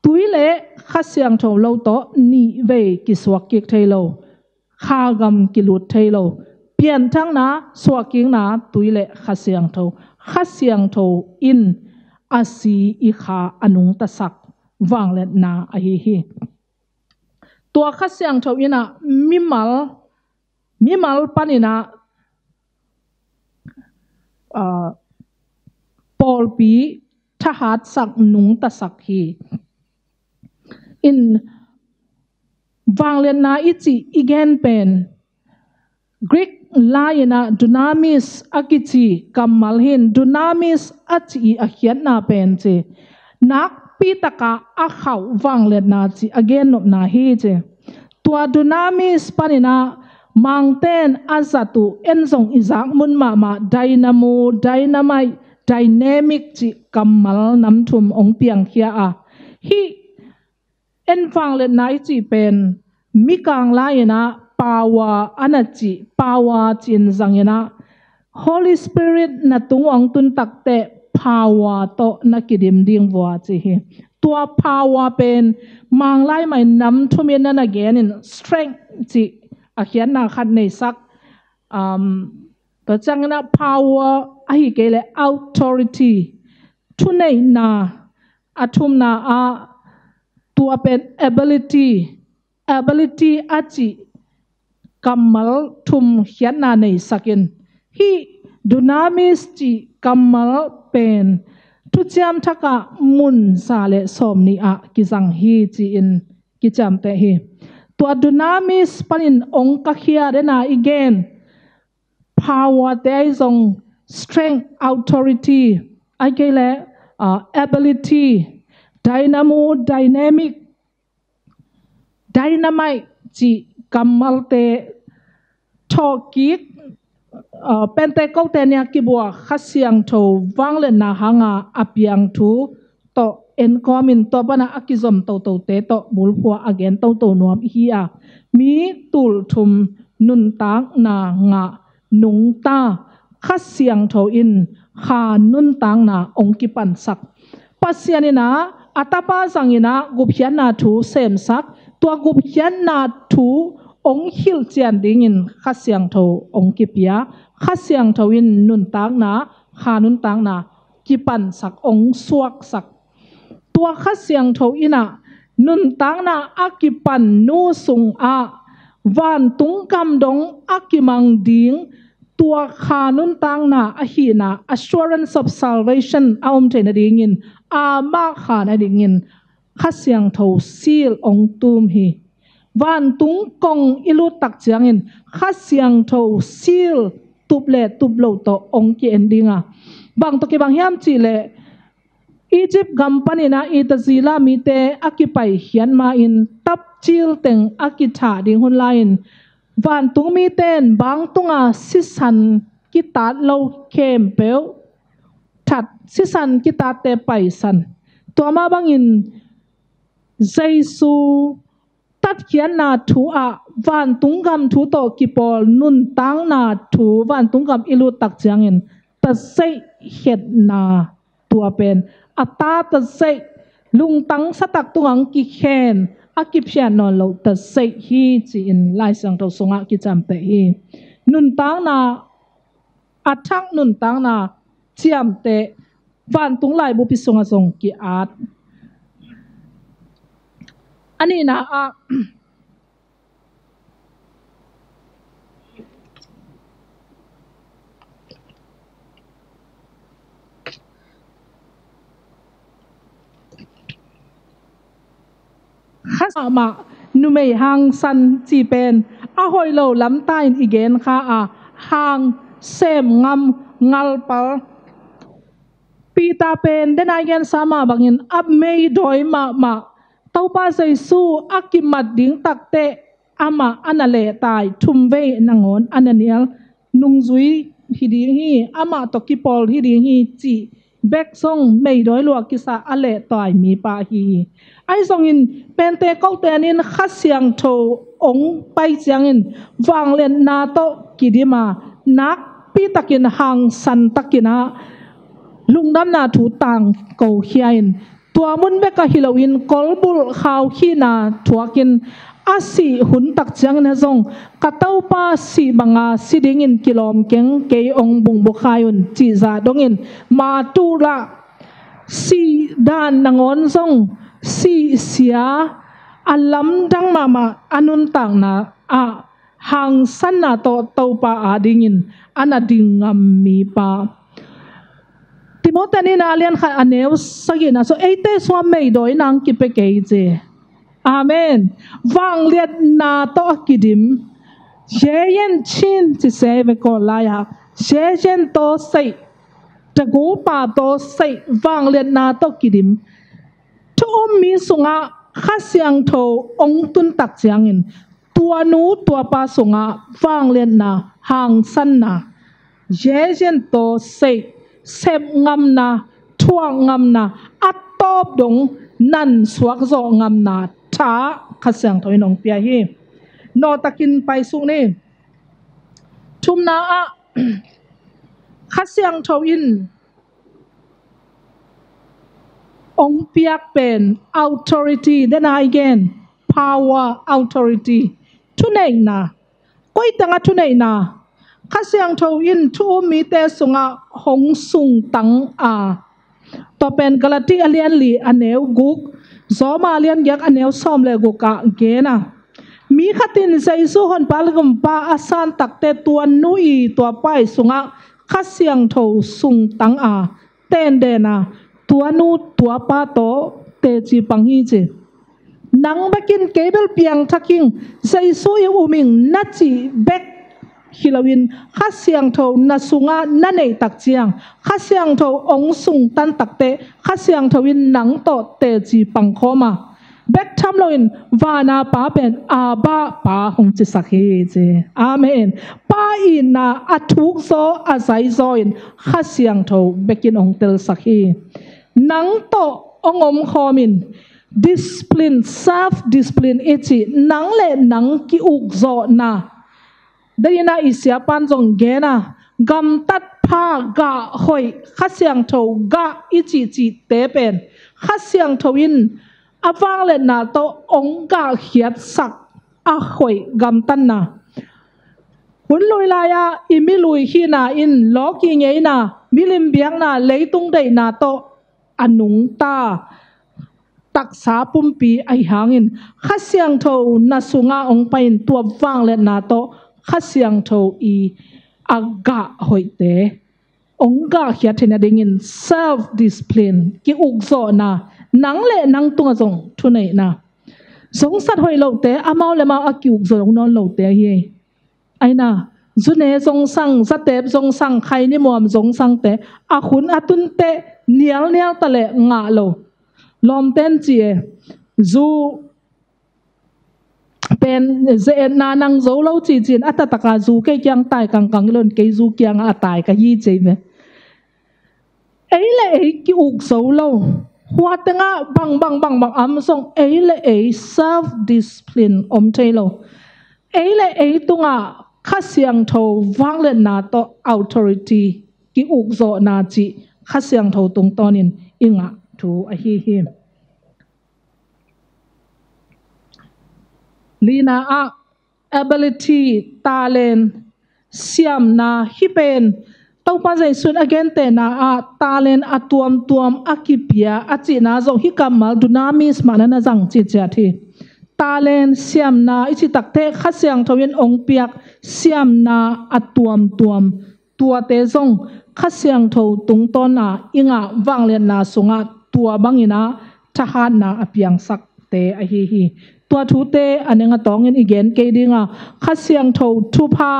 tui le Kha Siangtho lo tawh nih vei kisuak kik thei lo, kha gam kilut thei lo. Pianthakna, suahkikna, tui le Kha Siangtho. Kha Siangtho in a si i kha a nungtasak vangliatna ahi hi. Tua Kha Siangtho inah mimal, mimal paninah, ah, pawlpi thahatsak, nungtasak hi. In vangliatna i cih i gen pen Greek lai-inah dunamis a kici kammal hi-in, dunamis a cih i a khiatna pen ci, nakpi takah a khauh vangliatna cih a gennopna hi ci. Tua dunamis paninah Mangten a zat uh, en zong i zak mun mahmah, dynamo, dynamite, dynamic cih kammal nam thum hong piangkhia a, hih en vangliatna i cih pen Mikang lai-inah power a na cih, power cih in zanginah Holy Spirit na tung hong tun takteh power tawh na kidim ding vua ci hi. Tua power pen Manglai mah in nam thum in na na genin strength cih a khiatna khat neisak. Um, tua cianginah power ahi kei leh authority, thuneihna, a thumna ah tua pen ability, ability a cih kammal thum khiatna neisakin, hih dunamis cih kammal pen thuciam thakah mun za le sawm nih ah kizang hi ci-in kiciamteh hi. Tua dunamis panin hong kakhia dena i gen power te ahi zong strength, authority, ahi kei leh, ah, ability, dynamo, dynamic, dynamite cih kammalte thawhkik, ah, Pentecost ni-a kibuak Kha Siangtho vangliatna hanga a piang thu tawh enkawmin tua pana a kizom totote tawh bulphuh a gen toto nuam ihi a, mi tulthum nuntakna ngah nungta Kha Siangtho in Kha nuntakna hong kipansak. Pasian in ah a tapa zangin ah gupkhiatna thu semsak, tua gupkhiatna thu hong hilhcian dingin Kha Siangtho hong kipia. Kha Siangtho in nuntakna, Kha nuntakna kipansak, hong suaksak. Tua Kha Siangtho in ah nuntakna a kipan nu sungah vantung gam dong a kimang ding, tua Kha nuntakna ahihna, assurance of salvation a om theih nadingin, amah Kha nadingin Kha Siangtho seal hong tum hi. Vantung kong i lut tak ciangin Kha Siangtho seal tup le tup lo tawh hong ki-en ding a. Bang tawh kibang hiam cih leh, Egypt gam panin ah Itazila mite a kipaikhiat ma-in tapcil teng a kithah ding hun lai-in, vantung mite in bangtunga sisan kitat lo khempeuh that, sisan kitatte paisan. Tua mah bangin Jesu tatkhiatna thu ah vantung gam thu tawh kipawl nuntakna thu, vantung gam i lut tak ciangin tazeih khetna, tua pen a ta tazeih, lungtang satak tungah kikhen, a kiphiat nawn lo tazeih hi ci-in Lai Siangtho sungah kiciamteh hi. Nuntakna a thak nuntakna ciamteh vantung laibupi sungah zong ki-at. A nihna ah, Kha Siangtho mah numei hangsan cih pen a hoih lo lamta in i gen kha a, hang sem ngam ngalpal. Peter pen dena i gensa mah bangin a meidawi mahmah, Topa Jesu a kimat ding takteh amah a na lehtai thumvei nangawn a na nial, nungzui hi ding hi, amah tawh kipawl hi ding hi cih bek zong meidawi lua kisa a lehtai mipa ahi hi. Ahi zongin Pentecost tenin Kha Siangtho hong pai ciangin vangliatna tawh kidim a, nakpi takin hangsan takin ah lungdamna thu tangko khia in, tua mun bek ahi loin kolbulh khaukhina thuakin a sih hun tak ciangin ah zong, ka Topa sih banga si dingin kilawm keng, kei hong bungbukkhai un cih zah dongin matuh lah, sih dan nangawn zong sih sia a lamdang mahmah a nuntakna ah hangsanna tawh Topa adingin a na ding ngam mipa. Timoti nihna a lian khat a neu sagihna sung, eite sungah meidawi nang kipia kei ci. Amen. Vangliatna tawh a kidim. Yeyen chin ci se ve kawl lai-ah. Yeyen tawh seih. Tagupa tawh seih. Vangliatna tawh kidim. Thu um mi sungah Kha Siangtho hong tun tak ciangin, tua nu tua pa sungah vangliatna, hangsanna, yeyen tawh seih, sep ngamna, thuak ngamna, a tawp dong nan suak zawh ngamna tha Kha Siangtho in hong pia hi. Nawtakin paisuk ni. Thumna ah Kha Siangtho in hong piak pen authority, dena i gen power, authority, thuneihna. Koi tengah thuneihna? Kha Siangtho in thu um mite sungah hong sungtang a, tua pen Galati a lian li a neu guk, Roma a lian giat a neu sawm le guk ah gen a, mi khat in Jesu honpa le gumpa a san takteh tua nu i tua pa i sungah Kha Siangtho sungtang a, tenden a, tua nu tua pa tawh teci pang hi ci. Nang bekin kei bel piangthak ing, Jesu i um ing na cih bek hi loin, Kha Siangtho na sungah na neih tak ciang, Kha Siangtho hong sungtan takteh Kha Siangtho in nang tawh teci pang khawm a, bek tham loin vana Pa pen Abba Pa hong cisak hi ci. Amen. Pa itna a thukzaw a zaizaw in Kha Siangtho bekin hong telsak hi. Nang tawh hong omkhawm in, discipline, self discipline i cih nang le nang ki-ukzawhna. Dei ina i siapan zong gen a, gamtat pha, gah hoih, Kha Siangtho gah i cihcihte pen Kha Siangtho in a vangliatna tawh hong gahkhiatsak a hoih gamtatna. Hun lui lai-ah i milui hihna in lawki ngeina, milim biakna, leitung deihna tawh a nungta taksa pumpi ahi hangin Kha Siangtho na sungah hong pai-in tua vangliatna tawh Kha Siangtho i a gah hoihte hong gahkhiat theihna dingin self discipline, ki-ukzawhna, nang le nang tungah zong thuneihna. Zongsat hoih lote, amau le amau a ki-ukzawh nawn lote ahi. Aina, zune zongsang, zatep zongsang, khaini muam zongsangte a hun a tunte nialnial ta le ngah lo. Lawmten ci e, zu pen ze-etna nang zo lo cihcihin a tataka zu kei kiang tai kangkang hi lo in kei zu kiangah a tai ka hi ci e ve. Ei le ei ki-uk zo lo. Hua tengah bang bang bang bang om zong ei le ei self discipline om thei lo. Ei le ei tungah Kha Siangtho vangliatna tawh authority, ki-ukzawhna cih Kha Siangtho tungtawnin i ngah thu ahi hi. Lina ah ability, talent, siamna, hih pen Topa Jesu in a gentehna ah talent a tuamtuam a kipia a cihna zong hih kammal dunamis mah na na zang ciciat hi. Talent, siamna i cih takteh Kha Siangtho in hong piak siamna a tuamtuam, tuate zong Kha Siangtho tungtawna i ngah vangliatna sungah tua bangin ah thahatna a piangsakte ahi hi. Tua thute a neng a tawngin i gen kei dinga, Kha Siangtho thupha,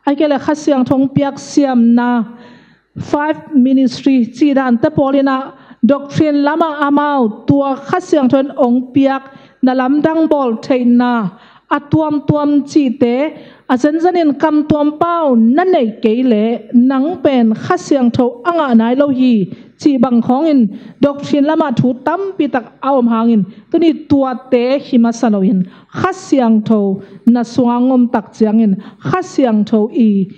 ahih kei leh Kha Siangtho hong piak siamna, five ministry cih dante pawl in ah doctrine lamah amau tua Kha Siangtho in hong piak na lamdang bawl theihna a tuamtuam cihte a zenzenin kamtuam pau na neih kei leh nang pen Kha Siangtho a ngah nai lo hi cih bang khawngin doctrine lamah thu tampi tak a om hangin tuni tuate hi masa loin Kha Siangtho na sungah hong om tak ciangin Kha Siangtho i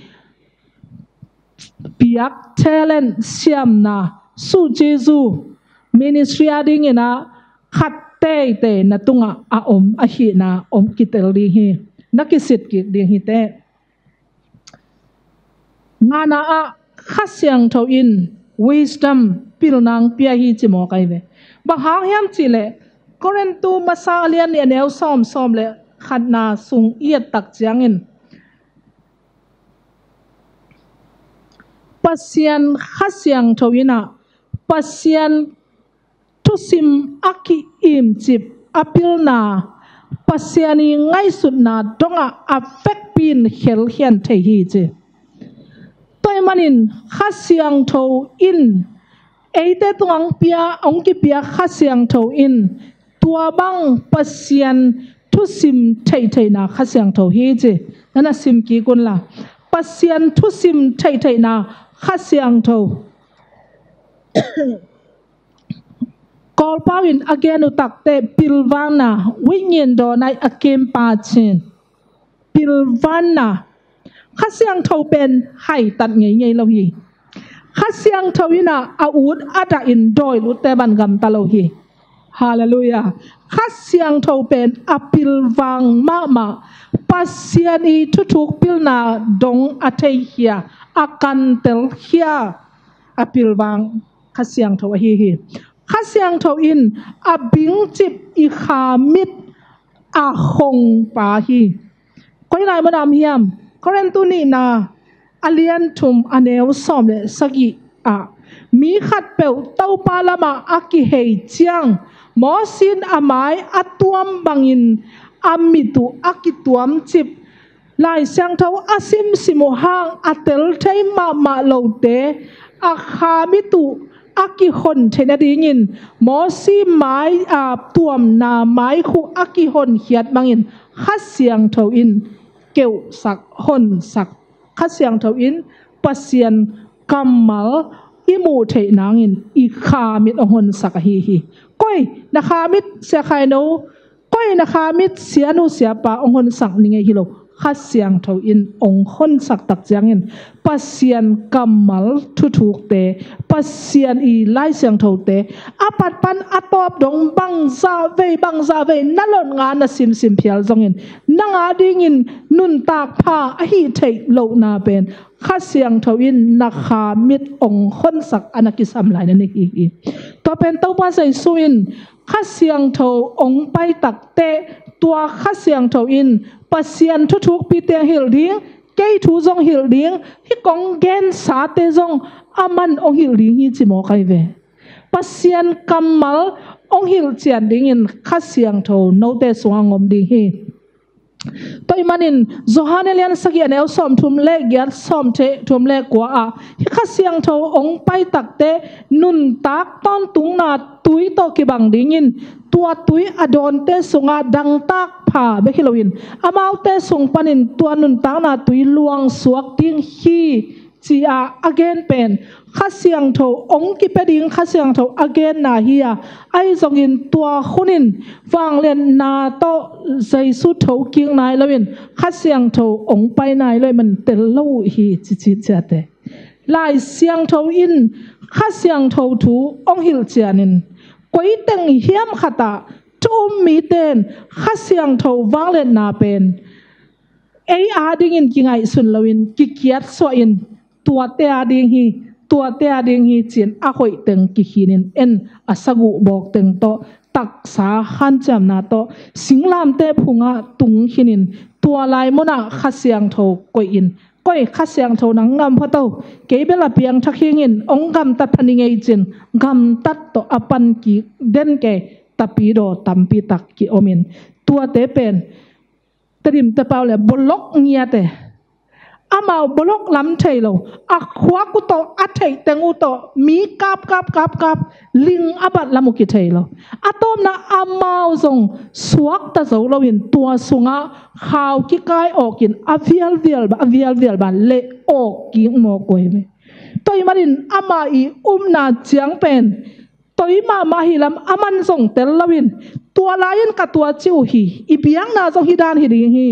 piak talent, siamna, suhcizu, ministry a dingin ah khat teitei na tungah a om ahihna om kitel ding hi. Na kisit kik ding hi teh. Ngana ah Kha Siangtho in wisdom, pilna hong pia hi ci mawk ahi ve. Bang hang hiam cih leh Korintu masa a lian nih a neu sawm, sawm le khatna sung i et tak ciangin Pasian Kha Siangtho in ah Pasian thusim a ki-imcip a pilna, Pasian i ngaihsutna dongah a vekpi in khelkhian thei hi ci. Tua ahih manin Kha Siangtho in eite tungah hong pia, hong kipia Kha Siangtho in tua bang Pasian thusim theihtheihna Kha Siangtho hi ci. Na na sim kik unla, Pasian thusim theihtheihna Kha Siangtho. Kawlpau in a gen uh takteh pilvanna, wingin dawnai a kimpa cin. Pilvanna. Kha Siangtho pen haitat ngeingei lo hi. Kha Siangtho in ah a ut a dahin dawi lutte bang gamta lo hi. Halleluiah. Kha Siangtho pen a pilvang mahmah, Pasian i thuthuk pilna dong a theikhia, a kantelkhia a pilvang Kha Siangtho ahi hi. Kha Siangtho in a bingcip i kha mit a khongpa hi. Koi lai munah om hiam? Korintu nihna a lian thum a neu sawm le sagih ah, mi khatpeuh Topa lamah a kihei ciang Moses in a mai a tuam bangin a mit uh a kituamcip, Lai Siangtho a simsim uh hang a tel thei mahmah lote a kha mit uh a kihon theih nadingin Moses mai a tuamna maikhu a kihonkhiat bangin Kha Siangtho in keuhsak, honsak. Kha Siangtho in Pasian kammal i muh theih nangin i kha mit hong honsak ahi hi. Koi na kha mit, Sia Khaino, koi na kha mit, sianu siapa hong honsak ning ei hi lo. Kha Siangtho in hong honsak tak ciangin Pasian kammal thuthukte, Pasian i Lai Siangthote a pat pan a tawp dong bangzah vei bangzah vei na lot nga na simsim phial zongin nang a dingin nuntak pha ahi theih lohna pen Kha Siangtho in na kha mit hong honsak a na kisam lai na hi hi. Tua pen Topa Jesu in Kha Siangtho hong pai takteh tua Kha Siangtho in Pasian thuthukpite hong hilh ding, kei thu zong hilh ding, hih kong gensate zong aman hong hilh ding hi ci mawk ahi ve. Pasian kammal hong hilh cian dingin Kha Siangtho note sungah hong om ding hi. Tua ahih manin Johan a lian sagih a neu sawmthum le giat, sawmthum le kua ah hih Kha Siangtho hong pai takteh nuntak tawntungna tui tawh kibang dingin tua tui a dawnte sungah dangtak pha bek hi loin amaute sung panin tua nuntakna tui luangsuak ding hi ci-a a gen pen Kha Siangtho hong kipia ding Kha Siangtho a genna hi a, ahi zongin tua hunin vangliatna tawh Jesu thokik nai loin Kha Siangtho hong pai nai lo ahih man tel lo uh hi ci ci ciate. Lai Siangtho in Kha Siangtho thu hong hilh cianin koi teng hiam khatah thu um mite in Kha Siangtho vangliatna pen ei a dingin kingaihsun loin kikiat suahin tuate a ding hi, tuate a ding hi ci-in a hoih teng kikhinin en a saguh bawk teng tawh taksa hanciamna tawh singlamteh phungah tung khinin tua lai munah Kha Siangtho koihin, koi Kha Siangtho nang na om phot o, kei bel a piangthak hi ing in hong gamtat pha ning ei ci-in gamtat tawh a pan kik den kei tapidaw tampi tak kiomin tuate pen Tedim te pau le bolok ngiate. Amau bolok lam thei lo. A khuak uh tawh, a theih teng uh tawh mi kap kap kap kap, ling a bat lam uh kithei lo. A tawpna amau zong suakta zo loin tua sungah khau kikai awkin a vialvial ba, a vialvial ba leh awk kik mawk uh hi ve. Tua ahih manin amah i upna ciang pen toi mahmah hi lam aman zong tel loin tua lai-in ka tua ci uh hi, i biakna zong hi dan hi ding hi.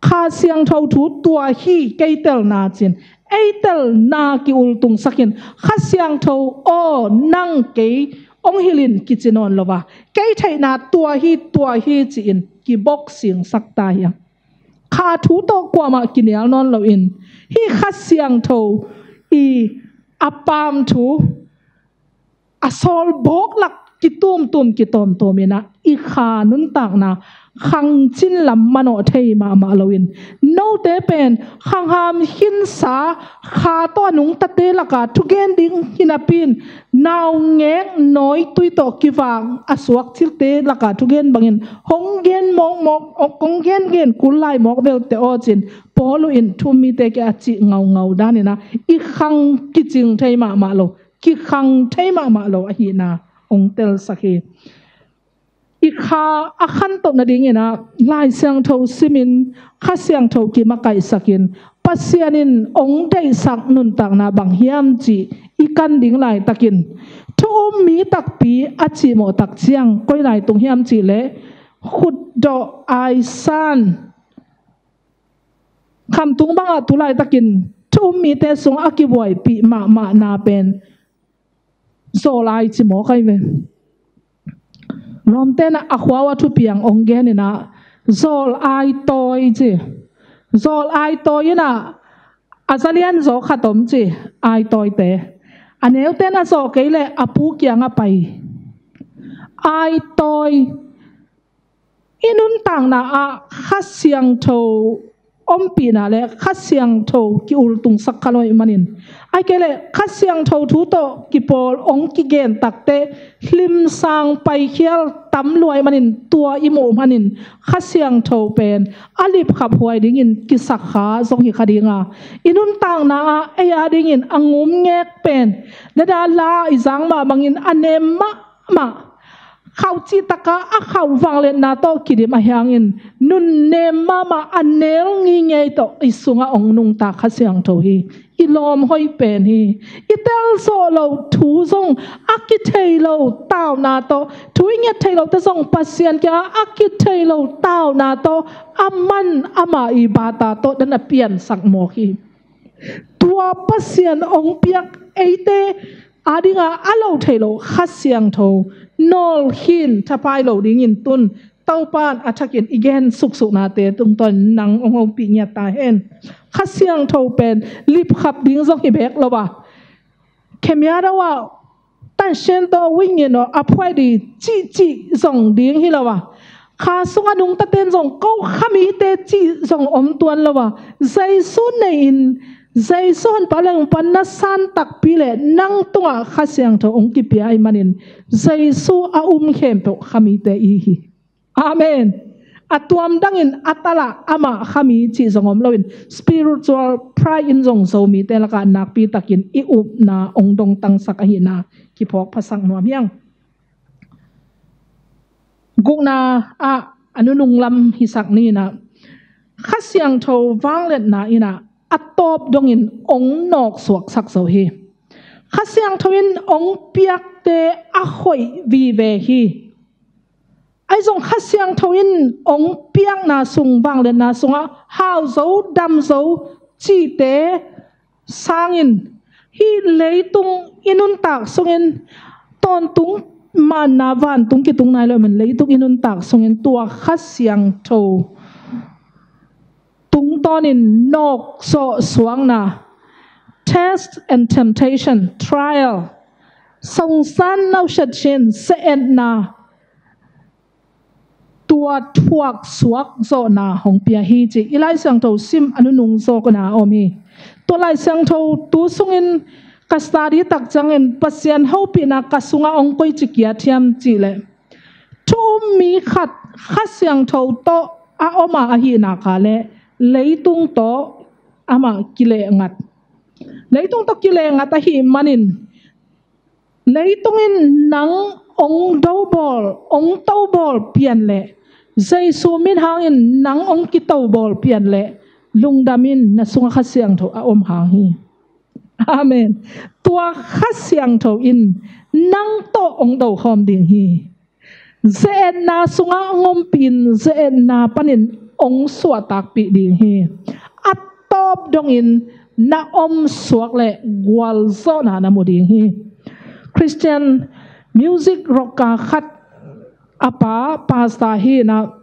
Kha Siangtho thu tua hi kei telna ci-in ei telna kiultungsakin Kha Siangtho aw nang kei hong hilh in kici nawn lo a, kei theihna tua hi tua hi ci-in kibok singsak ta hi a. Kha thu tawh kuamah kinial nawn loin hih Kha Siangtho i a paam thu a sawl bawk lak kitumtum kitawmtawm in ah i kha nuntakna khangcin lam manawh thei mahmah loin note pen khangham khinsa kha tawh a nungtate lakah thugen ding hi napi-in naungek nawitui tawh kivak a suakcilte lakah thugen bangin hong gen mawkmawk, hong gengen kul lai mawk velte aw ci-in Paul uh in thu um mite kiangah a cih ngaungau dan in ah i khang kicing thei mahmah lo, kikhang thei mahmah lo ahihna hong telsak hi. I kha a khantoh nadingin ah Lai Siangtho simin Kha Siangtho kimakaihsakin Pasian in hong deihsak nuntakna bang hiam cih i kan ding laitakin thu um mi takpi a cihmawh tak ciang koi lai tung hiam cih leh khutdawh aisan khamtung bangah tu laitakin thu um mite sungah a kibuaipih mahmahna pen zawl ai ci mawk ahi ve. Lawmte in ah a khua uh a thupiang hong gen in ah zawl ai tawi ci. Zawl ai tawi in ah a zalian zaw khat om ci, ai tawite. A neute in ah zaw kei leh a pu kiangah pai. Ai tawi i nuntakna ah Kha Siangtho ompihna le Kha Siangtho kiultungsak kha lo ahih manin, ahih kei leh Kha Siangtho thu tawh kipawl hong kigen takteh hlimsang paikhial tam lua ahih manin tua i muh manin Kha Siangtho pen a lipkhaphuai dingin kisakha zong hi kha ding a, i nuntakna ah ei a dingin a ngumngek pen leda la i zang mah bangin a nem mahmah khauh cihtakah a khauh vangliatna tawh kidim ahi hangin nunnem mahmah a nel ngingei tawh i sungah hong nungta Kha Siangtho hi. I lawm hoih pen hi. I telzawh loh thu zong a kithei lo tauna tawh, thu i nget theih lohte zong Pasian kiangah a kithei lo tauna tawh a man ama i bata tawh dan a piansak mawk hi. Tua Pasian hong piak eite adinga a lo thei lo Kha Siangtho nawlkhin thapai lo dingin tun Topan a thakin i gen suksuknate tungtawn nang hong hopih ngiat ta hen. Kha Siangtho pen lipkhap ding zong hi bek lo a, khemia do a, tanshen to wingin aw a phuai di cihcih zong ding hi lo a, kha sunga nungtaten zong ko khamite cih zong om tuan lo a, Jesu nei-in Jesu honpa lengpan na san takpi le nang tungah Kha Siangtho hong kipia ahi manin Jesu a um khempeuh khamite i hi. Amen. A tuam dangin a tala amah khami cih zong om loin spiritual pride in zong Zomite lakah nakpi takin i upna hong dongtangsak ahina kiphawk phasak nuam hiang. Gukna ah a nunung lam hisak nina Kha Siangtho vangliatna ina a tawp dongin hong nawksuaksak zo hi. Kha Siangtho in hong piakte a hoih vive hi. Ahi zong Kha Siangtho in hong piakna sung vangliatna sungah hau zo dam zo cihte sangin hih leitung i nuntak sungin tawntung manna vantung kitung nai lo man leitung i nuntak sungin tua Kha Siangtho tungtawnin nawkzawh suakna, test and temptation, trial, songsan nausiat sin se-etna, tua thuak suak zawhna hong pia hi ci i Lai Siangtho sim a nunung zawkna a om hi. Tua Lai Siangtho tu sungin ka study tak ciangin Pasian hopihna ka sungah hong koici kia thiam cihleh thu um mi khat Kha Siangtho tawh a om a ahihna kha le leitung tawh amah kilehngat. Leitung tawh kilehngat ahih manin leitung in nang hong dobawl, hong tobawl pian leh Jesu min hangin nang hong kitobawl pian leh lungdam in na sungah Kha Siangtho a om hang hi. Amen. Tua Kha Siangtho in nang tawh hong dokhawm ding hi. Ze-etna sungah hong ompih in ze-etna panin hong suahtakpih ding hi. A tawp dongin na om suak le gualzawhna na mu ding hi. Christian music rocka khat a pa pastor hi na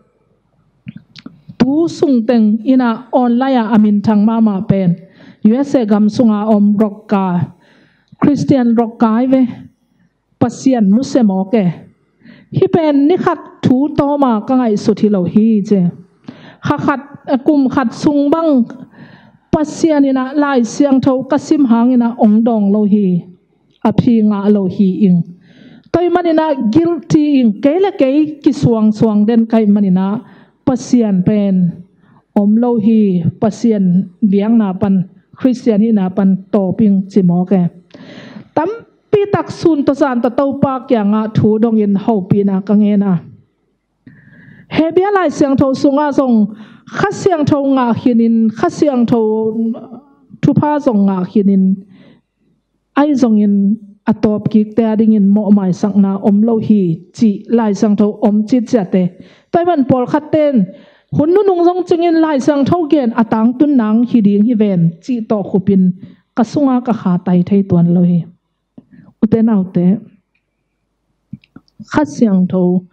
tu sungteng ina online ah a minthang mahmah pen U S A gam sunga om rocka Christian rocka hi ve. Pasian nusia mawk e. Hih pen ni khat thu tawma ka ngaihsut hi lo hi ci. Kha khat, kum khat sung bang Pasian ina Lai Siangtho ka sim hang ina hong dawng lo hi. A phi ngah lo hi ing. Tua ahih man ina guilty ing. Kei le kei kisuangsuang den ka hih man ina Pasian pen om lo hi. Pasian biakna pan Christian hihna pan tawp ing ci mawk e. Tam pitak sun tawh zan tawh Topa kiangah thu dongin hopihna ka ngen a. Hebrew Lai Siangtho sungah zong Kha Siangtho ngah khinin, Kha Siangtho thupha zong ngah khinin, ahi zongin a tawp kikte a dingin mawhmaisakna om lo hi cih Lai Siangtho om citciate. Tua ahih man pawlkhatte in hun nunung zong cingin Lai Siangtho gen a tangtun nang hi ding hi ven cih tawh khupin ka sunga ka kha tai thei tuan lo hi. Ute naute, Kha Siangtho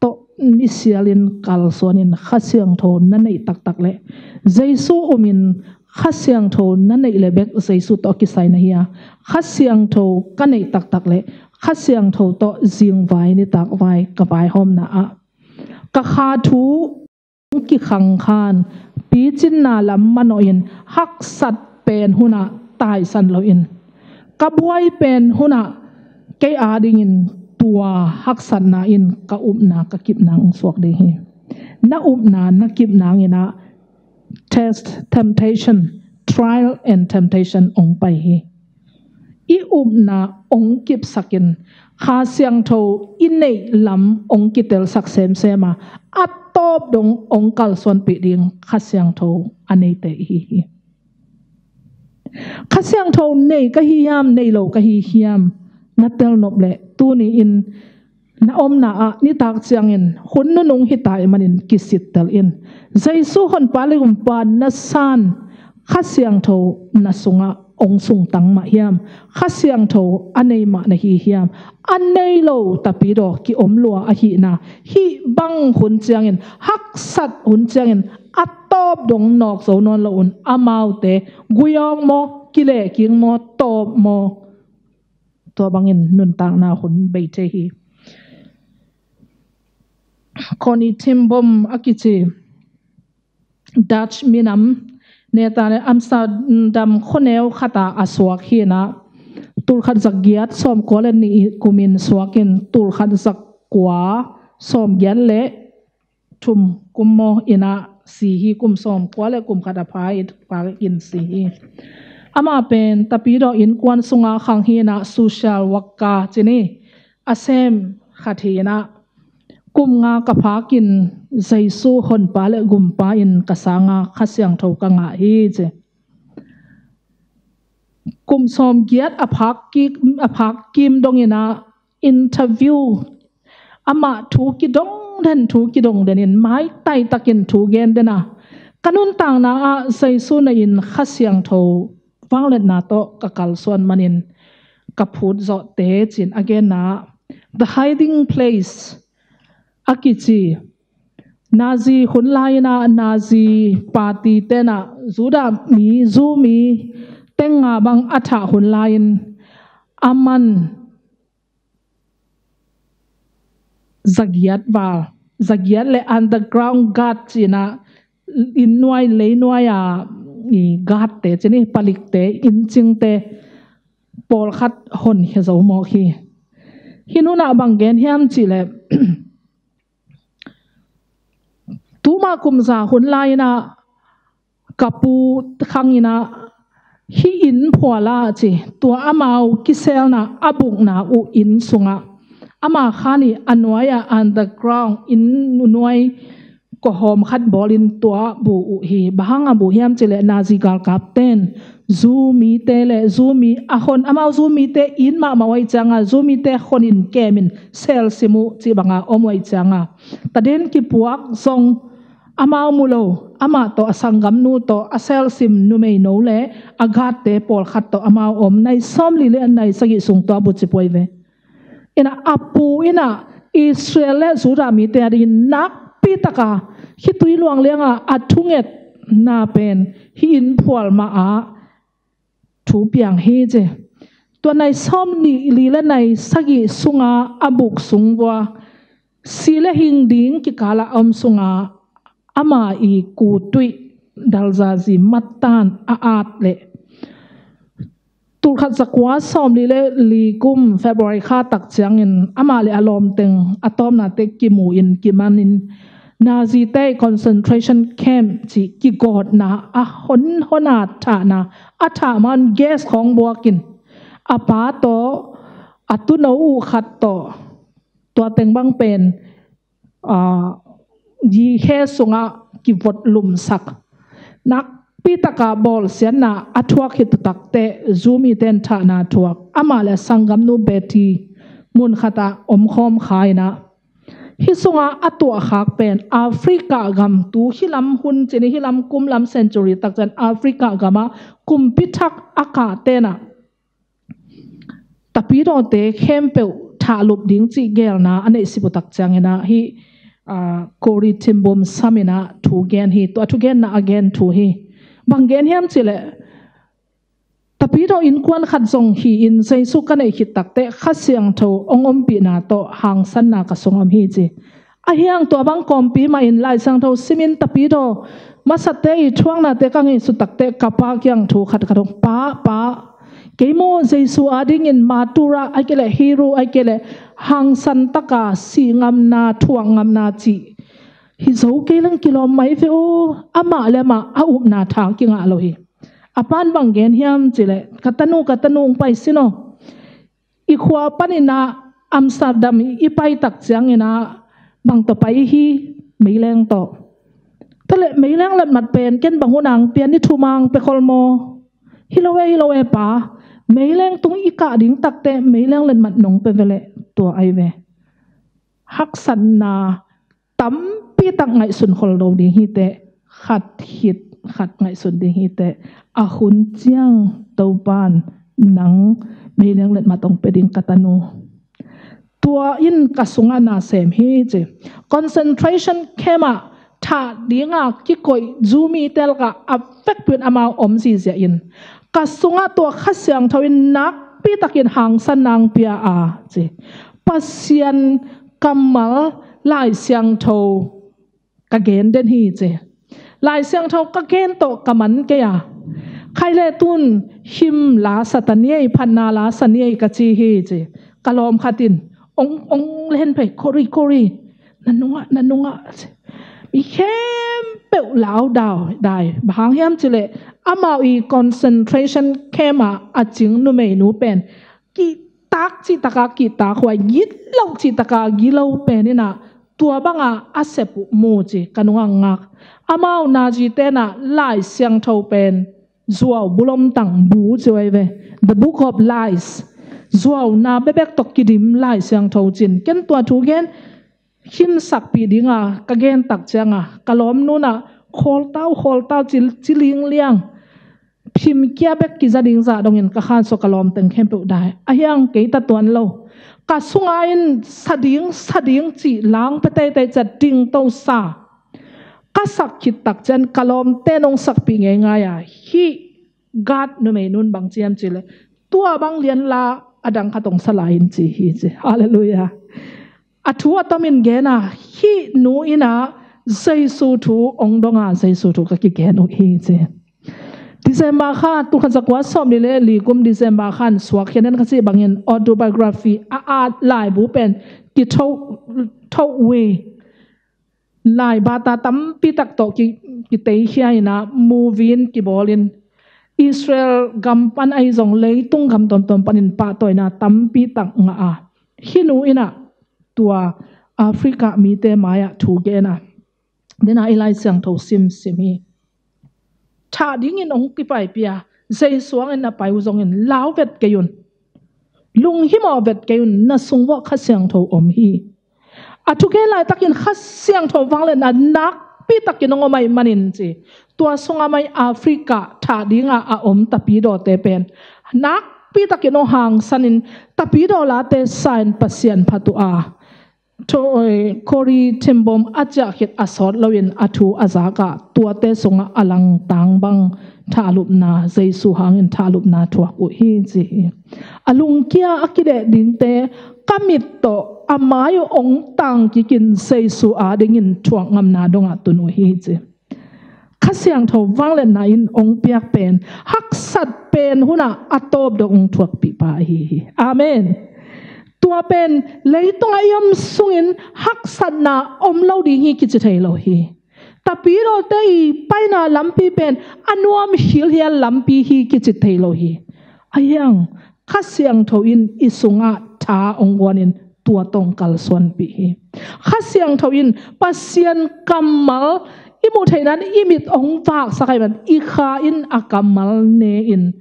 tawh nisialin kalsuanin Kha Siangtho na neih taktak le Jesu umin Kha Siangtho na neih le bek Jesu tawh kisai na hi a, Kha Siangtho ka neih taktak le Kha Siangtho tawh zingvai nitakvai ka vaihawmna ah ka kha thu kikhangkhan, picinna lam manawhin haksat pen hunah taisan loin ka buai pen hunah kei adingin tua haksatna in ka upna ka kipna hong suak ding hi. Na upna na kipna inah test, temptation, trial and temptation hong pai hi. I upna hong kipsakin Kha Siangtho i neih lam hong kitelsak semsem a, a tawp dong hong kalsuanpih ding Kha Siangtho a neite i hi hi. Kha Siangtho nei ka hi hiam, nei lo ka hi hiam, na telnop leh tuni-in na omna ah nitak ciangin hun nunung hi ta ahih manin kisittel in. Jesu Honpa le Gumpa na san Kha Siangtho na sungah hong sungtang mah hiam? Kha Siangtho a nei mah na hi hiam? A nei lo tapidaw ki-om lua ahihna, hih bang hun ciangin, haksat hun ciangin, a tawp dong nawk zo nawn lo un, amaute guiawk maw, kilehking maw, tawp maw, tua bangin nuntakna hun bei thei hi. Corrie ten Boom a kici Dutch minam, neta le Amsterdam khuaneu khatah a suak hi-in ah, tulkhat zagiat sawmkua le nih kumin suakin tulkhat zakua sawmgiat le thum kum maw in ah si hi. Kum sawmkua le kum khat a pha in, pha in si hi. Amah pen tapidaw innkuan sungah khang hi-in ah, social worker ci ni, a sem khat hi-in ah, kum nga ka phakin Jesu Honpa le Gumpa in ka sanga Kha Siangtho ka ngah hi ci. Kum sawmgiat a phak ki-, a phak kim dongin ah interview, amah thu kidong den, thu kidong denin, maitai takin thu gen den a, ka nuntakna ah Jesu na in Kha Siangtho vangliatna tawh ka kalsuan manin ka phut zawhte ci-in a genna ah, The Hiding Place a kici Nazi hun lai-in ah, Nazi party ten ah Judah mi, Jew mi teng nga bang a thah hun lai-in, a man zagiat val, zagiat le underground guard ci-in ah, inn nuai, lei nuai a i guard te ci ni, palikte, inncingte pawlkhat honkhia zo mawk hi. Hih hun ah bang gen hiam cih leh, tuma kum za hun lai-in ah ka pu khang in ah, hih inn phual ah ci, tua amau kiselna a bukna uh inn sungah, ama khan i a nuai ah underground inn nuai kawhawm khat bawlin tua bu uh hi. Bang hang a bu hiam cih leh, Nazi galkap ten Jew mite le Jew mi a hon, amau Jew mite it mahmah uh ahih ciangin, Jew mite honin kemin selsim uh cih banga om uh ahih ciangin, taden kipuak zong amau mu lo, amah tawh, a sanggamnu tawh, a selsim numeino le a guardte pawlkhat tawh amau om, nai sawmli le nai sagih sung tua bu ci puai ve. In ah a pu in ah Israel le Judah mite adingin nakpi taka khitui luang lianga a thungetna pen hih inn phual mah ah thu piang hi ci. Tua nai sawmnih li le nai sagih sunga a buk sung vua, si le hing ding kikala om sunga ama i kutuih dalzazi mattan a at leh, tulkhat zakua sawmli le li kum February kha tak ciangin amah le a lawmteng a tawpnate kimu in kimanin, Nazi te concentration camp cih kigawtna a hon hon a thahna, a thah man gas khawng buakin, a pa tawh, a tuuno uh khat tawh, tua teng bang pen, aa, yikhe sungah kivot lumsak. Nakpi taka bawlsiatna a thuak hi tutakte, Jew mite in thahna thuak. Amah le a sanggamnu Betty mun khatah omkhawm kha in ah, hih sungah a tuahkhak pen Africa gam, tu hih lam hun ci ni, hih lam kum lam century tak ciang Africa gamah kumpi thak a kahte in ah tapidawte khempeuh thahlup ding cih geelna a neih sip uh tak ciangin ah, hih, aa, Corrie ten Boom sam in ah thu gen hi. Tua thugenna a gen thu hi. Bang gen hiam cih leh, tapidaw innkuan khat zong hi-in Jesu ka neih khit takteh Kha Siangtho hong ompihna tawh hangsanna ka sungah om hi ci. Ahi hang tua bang kawmpi mah in Lai Siangtho simin tapidaw masate i thuaknate ka ngaihsut takteh ka pa kiang thu khat ka dong, Pa, Pa, kei maw Jesu adingin martyr ah, ahih kei leh hero, ahih kei leh hangsan taka si ngamna, thuak ngamna cih hi zo kei leng kilawm mai ve aw. Amah le amah a upna tha kingah lo hi. A pa'n bang gen hiam cih leh, ka tanu, ka tanu, hong pai sin aw. I khua panin ah Amsterdam i pai tak ciangin ah bang tawh pai i hi, meileng tawh. Tua leh meileng letmat pen ken bang hun a hong pia, ni thum a hong pia khol maw? Hi lo e, hi lo e pa. Meileng tung i kah ding takteh meileng letmat nong pia ve leh tua ahi ve. Haksatna tampi tak ngaihsun khol lo ding hi teh, khat khit khat ngaihsun ding hi teh, a hun ciang Topa'n nang meileng letmat hong pia ding, ka tanu. Tua in ka sungah na sem hi ci. Concentration camp ah thah dinga kikoih Jew mite lakah a vekpi un amau om zizia in, ka sungah tua Kha Siangtho in nakpi takin hangsanna hong pia a ci. Pasian kammal Lai Siangtho ka gen den hi ci. Lai Siangtho ka gen tawh ka man kei a. Khai le tun hymn la sa ta ni ei, phatna la sa ni ei ka ci hi ci. Ka lawm khat in ong, ong len phei, "Kori, Kori, na nungah, na nungah," ci. Mi khempeuh lau dau dai. Bang hang hiam cih leh amau i concentration camp ah a cing numeinu pen kihtak cihtak a kihtak huai, gilo cihtak a gilo pen in ah tua banga a sep uh mu ci, ka nungah ngak. Amau Nazi ten ah Lai Siangtho pen zuau bulom tang bu ci uh ahi ve. The Book of Lies. Zuauna bekbek tawh kidim Lai Siangtho ci-in. Ken tua thu gen, hymn sakpih dinga ka gen tak cianga ka lawmnu in ah, "Khawl ta uh, khawl ta uh," ci, ci lingliang. Phim kia bek kiza ding zah dongin ka khan suak, ka lawm teng khempeuh dai. A hiang kei ta tuan lo. Ka sunga in sa ding, sa ding cih lang pia teitei ciat ding to sa. Ka sak khit tak ciang ka lawmte in ong sakpih ngeingai a, hih guard numeinu in bang ci hiam cih leh, "Tua bang lian la, a dang khat ong sa lai in," ci hi ci. Halleluiah. A thu a tomin gen a, hih nu in ah Jesu thu ong dong a, Jesu thu ka kigen uh hi ci. December kha, tul khat za kua sawmnih le li kum December khan suak hian en ka cih bangin autobiography a at laibu pen kitho, tho uh hi. Lai bata tampi tak tawh ki, kiteikhia in ah, movie in kibawlin, Israel gam pan ahi zong leitung gam tuamtuam panin pahtawina tampi tak ngah a. Hih nu in ah tua Africa mite mai-ah thu gen a, den a i Lai Siangtho simsim hi. Thah dingin ong kipaipih a, Jesu hangin a pai uh zongin, "Lau vet kei un. Lunghimawh vet kei un, na sung uah Kha Siangtho om hi." A thugen laitakin Kha Siangtho vangliatna nakpi takin ong om ahih manin ci. Tua sunga mai Africa thah dinga a om tapidawte pen nakpi takin ong hangsanin, tapidaw late sa-in Pasian phat uh a. Tho-, oi, Corrie ten Boom a ciah khit a sawt loin a thu a zak a, tuate sungah a langtang bang thahlupna, Jesu hangin thahlupna thuak uh hi ci hi. A lungkia a kileh dingte ka mit tawh a mai uh ong tang kikin Jesu adingin thuak ngamna dongah tun uh hi ci. Kha Siangtho vangliatna in ong piak pen, haksat pen hunah a tawp dong ong thuakpih pa ahi hi. Amen. Tua pen leitungah i om sungin haksatna om lo ding hi kici thei lo hi. Tapidawte i paina lampi pen a nuam hilhial lampi hi kici thei lo hi. A hiang, Kha Siangtho in i sungah tha ong guanin tua tawh ong kalsuanpih hi. Kha Siangtho in Pasian kammal i muh theihna in i mit ong vaksak ahih man, i kha in a kammal ne-in,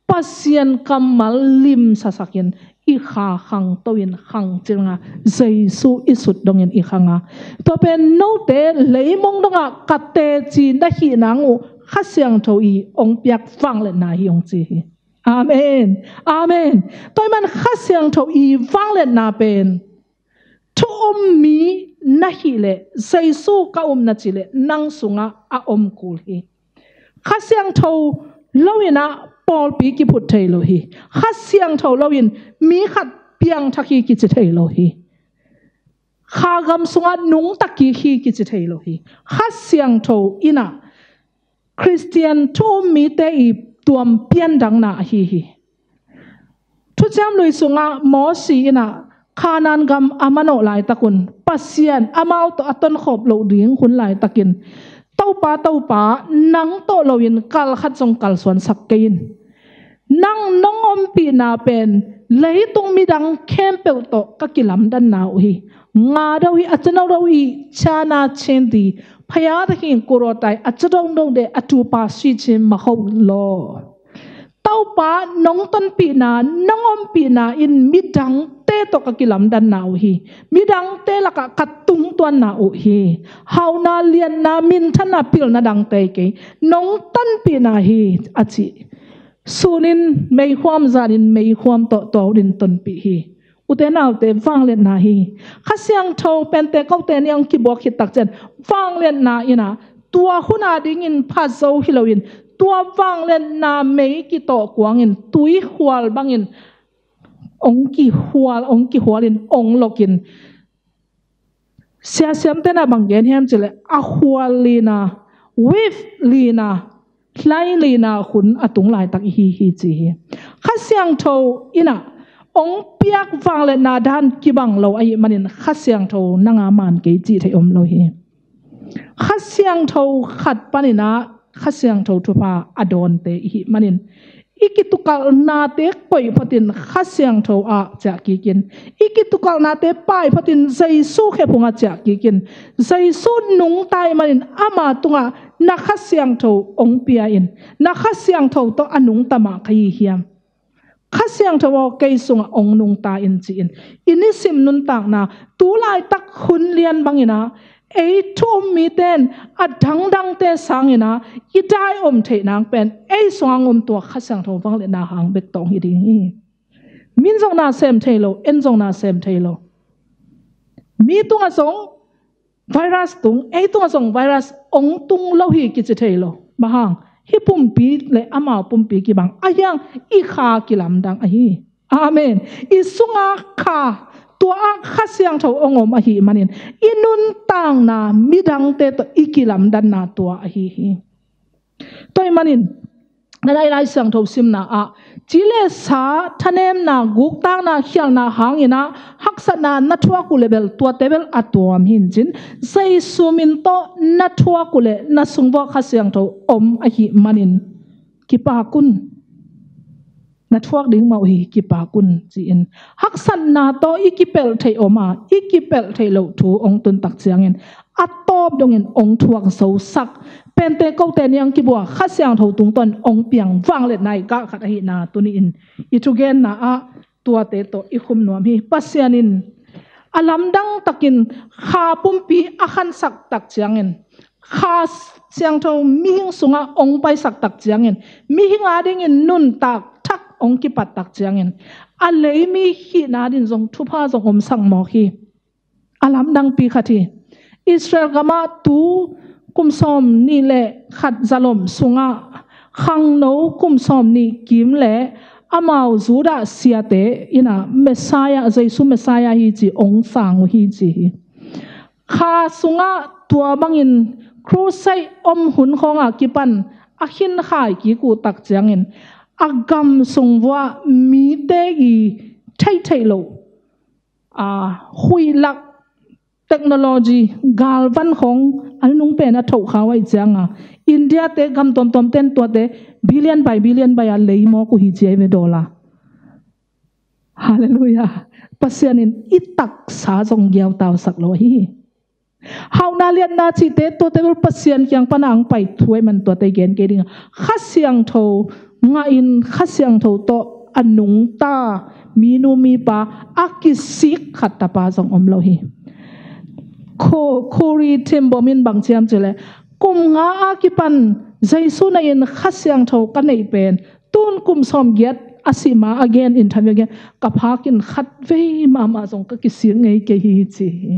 Pasian kammal limsasakin, i kha khangto-in khangcil nga, Jesu i sut dongin i khang a. Tua pen note leimong dongah ka teci na hih nang uh Kha Siangtho i ong piak vangliatna hi ong ci hi. Amen. Amen. Tua ahih man Kha Siangtho i vangliatna pen, thu um mi na hih leh, Jesu ka um na cih leh, nang sungah a om kul hi. Kha Siangtho loin ah pawlpi kiphut thei lo hi. Kha Siangtho loin mi khat piangthak hi kici thei lo hi. Kha gam sungah nungta kik hi kici thei lo hi. Kha Siangtho in ah Khristian thu um mite i tuam piandangna ahi hi. Thuciam Lui sungah Mosi in ah Kanaan gam a manawh laitakun, Pasian amau tawh a tonkhawm loh ding hun laitakin, "Topa, Topa, nang tawh loin kal khat zong kalsuansak kei in. Nang nong ompihna pen Leitung midang khempeuh tawh ka kilamdanna uh hi. Ngado hi, a cano do hi, chana chendi, phaya da hi, kuro tai, a cadong dong de, a tupa si chin ma ho lo. Topa nong tonpihna, nong ompihna in midangte tawh ka kilamdanna uh hi. Midangte lakah ka tungtuanna uh hi. Hauna, lianna, minthanna, pilna dangte kei, nong tonpihna hi, a ci. Sunin meihuam, zanin meihuam tawh tua hun in tonpih hi. Ute naute, vangliatna hi. Kha Siangtho Pentecost ni ang kibuak khit takciang vangliatna in a, tua hun a dingin pha zo hi loin, tua vangliatna mei kitawh kuangin, tuihual bangin ong kihual, ong kihualin, ong lokin. Siasiamte na bang gen hiam cileh, a hual lina, wave lina, hlai lina hun a tung laitak i hi hi ci hi. Kha Siangtho in a ong piak vangliatna dan kibang lo ahih manin Kha Siangtho nanga man kei cih theih om lo hi. Kha Siangtho khat panin a Kha Siangtho thupha a dawnte i hih manin, i kitukalhnate koih phatin Kha Siangtho ah ciah kikin, i kitukalhnate pai phatin Jesu khephung ah ciah kikin, Jesu nungta ahih manin ama tungah na Kha Siangtho ong pia in, na Kha Siangtho tawh a nungta mah ka hi hiam? Kha Siangtho aw, kei sungah ong nungta in ci-in i nisim nuntakna, tu laitak hun lian bangin a, ei thu um mite in a dangdangte sangin a, i dai om theih nang pen ei sungah ong om tua Kha Siangtho vangliatna hang bek tawh hi ding hi. Min zong na sem thei lo, en zong na sem thei lo. Mi tungah zong virus tung, ei tungah zong virus ong tung lo hi kici thei lo. Bang hang? Hih pumpi le amau pumpi kibang a hiang i kha kilamdang ahi. Amen. I sunga kha, tua ah Kha Siangtho ong om ahih manin i nuntakna midangte tawh i kilamdanna tua ahi hi. Tua ahih manin, na nai Lai Siangtho simna ah, ci le sa, thanemna, guktakna, khialhna hangin a haksatna na thuak uh le bel tuate bel a tuam hi in cin, Jesu min tawh na thuak uh le na sung vuah Kha Siangtho om ahih manin kipak un. Na thuak ding mah uh hi, kipak un ci-in. Haksatna tawh i kipelh theih om a, i kipelh theih loh thu ong tun takciangin a tawp dongin ong thuak zosak. Pentecost ni ang kibuak Kha Siangtho tungtawn ong piang vangliatna i gah khat ahihna tuni-in i thugenna ah tuate tawh i khum nuam hi. Pasian in a lamdang takin kha pumpi a khansak takciangin, Kha Siangtho mihing sungah ong paisak takciangin, mihing a dingin nuntak thak ong kipat takciangin, a lei mi hihna ding zong thupha zong omsak mawk hi. A lamdangpi khat hi. Israel gamah tu kum sawm nih le khat zalom sungah khangno kum sawm nih kim le amau Judah siate in a Messiah, Jesu Messiah hi ci ong sang uh hi ci hi. Kha sungah tua bangin crusade om hun khawngah kipan a khinkhai kik uh takciangin a gam sung vuah mite i theihtheih loh, a, huihlak technology, galvan khawng an nung pen a thoh kha uh ahih cianga India te gam tuamtuam ten tuate billion by billion by a lei mawk uh hi ci ahi ve, dollar. Halleluiah. Pasian in i taksa zong giautausak lo ahi hi. Hauhna, liatna cihte tuate bel Pasian kiang pana ang pai thu ahih man tuate gen kei ding a, Kha Siangtho ngahin Kha Siangtho tawh a nungta minu mipa a kisik khat tapa zong om lo hi. Khuri Thimbom in bang ci hiam cileh, kum nga a kipan Jesu na in Kha Siangtho ka neih pen tun kum sawm giat a sih ma a gen, interview a gen, ka phakin khat vei mahmah zong ka kisik ngei kei hi ci hi.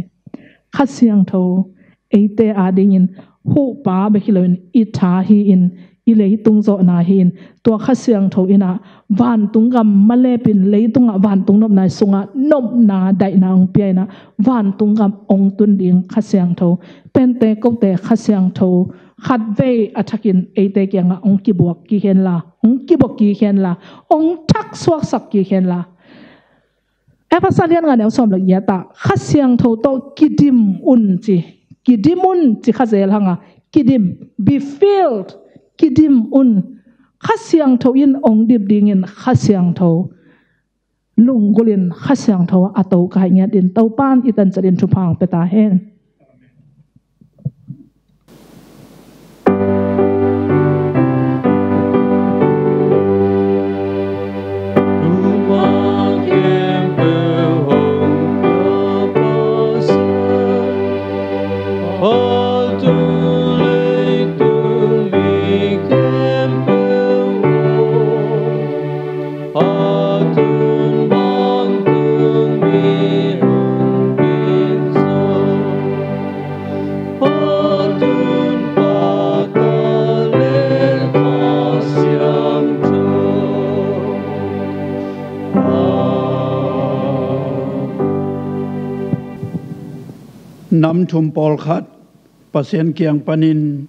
Kha Siangtho eite a dingin huhpa bek hi loin i tha hi-in, i leitung zawhna hi-in, tua Kha Siangtho in a vantung gam malepin leitungah vantung nopna sungah nopna daihna ong pia in a vantung gam ong tun ding Kha Siangtho, Pentecost Kha Siangtho khat vei a thakin eite kiangah ong kibuak kik hen la, ong kibuak kik hen la, ong thak suaksak kik hen la. Efesa lian nga neu sawm le giat ah Kha Siangtho tawh kidim un ci. Kidim un ci kha zel hang a. Kidim, be filled. Kidim un. Kha Siangtho in ong dim dingin Kha Siangtho lunggulhin Kha Siangtho a to kai ngiat in Topan i tancel in thupha hong pia ta hen. Nam thum pawlkhat Pasian kiang panin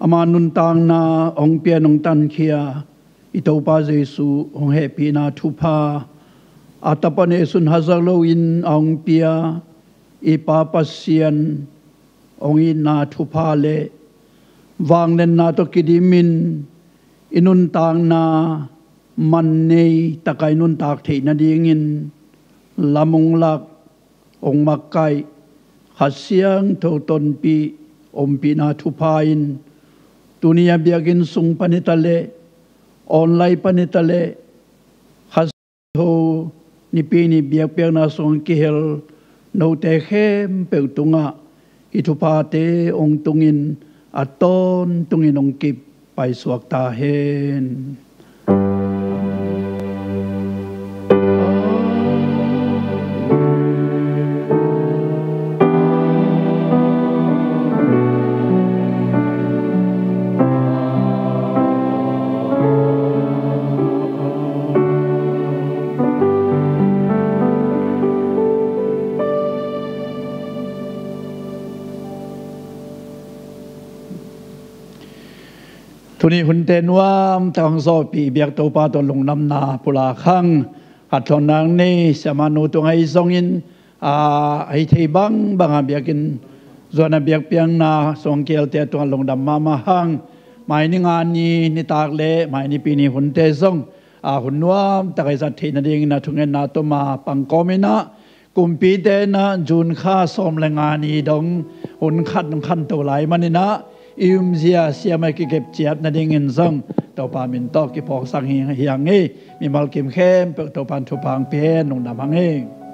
ama nuntakna hong pian hong tankhia i Topa Jesuh hong hehpihna thupha, a tapa neihsun hazat loin a hong pia i Pa Pasian hong itna thupha le vangliatna tawh kidimin i nuntakna man nei taka i nuntak theih nadingin lam hong lak, hong makaih Kha Siangtho tonpih ompihna thupha in tuni a biakinn sung pan hi ta leh, online pan hi ta leh, Kha Siangtho Nipi ni biakpiakna sung kihel note khempeuh tungah hih thuphate hong tungin a tawntungin hong kip paisuak ta hen. Tuni hunte nuam tak hong zawhpih biak Topa tawh lungdamna pulak hang. Khat thawn nang nei siamah nu tungah i zongin, aa, a hi thei bangbang a biakinn zuan a biakpiakna sung kihel te tungah lungdam mahmah hang. Mai ni nga ni nitak le mai Nipi ni hunte zong, aa, hun nuam tak a i zat theih nadingin a thungetna tuma pangkawm in ah, kumpite in ah June kha sawm le nga ni dong hun khat hong khanto lai manin ah, i umzia siam a kikep ciat nadingin zong Topa min tawh kiphawksak hi, hi hang hi. Mimal kim khempeuh Topa in thupha hong pia hen. Lungdam hang hi.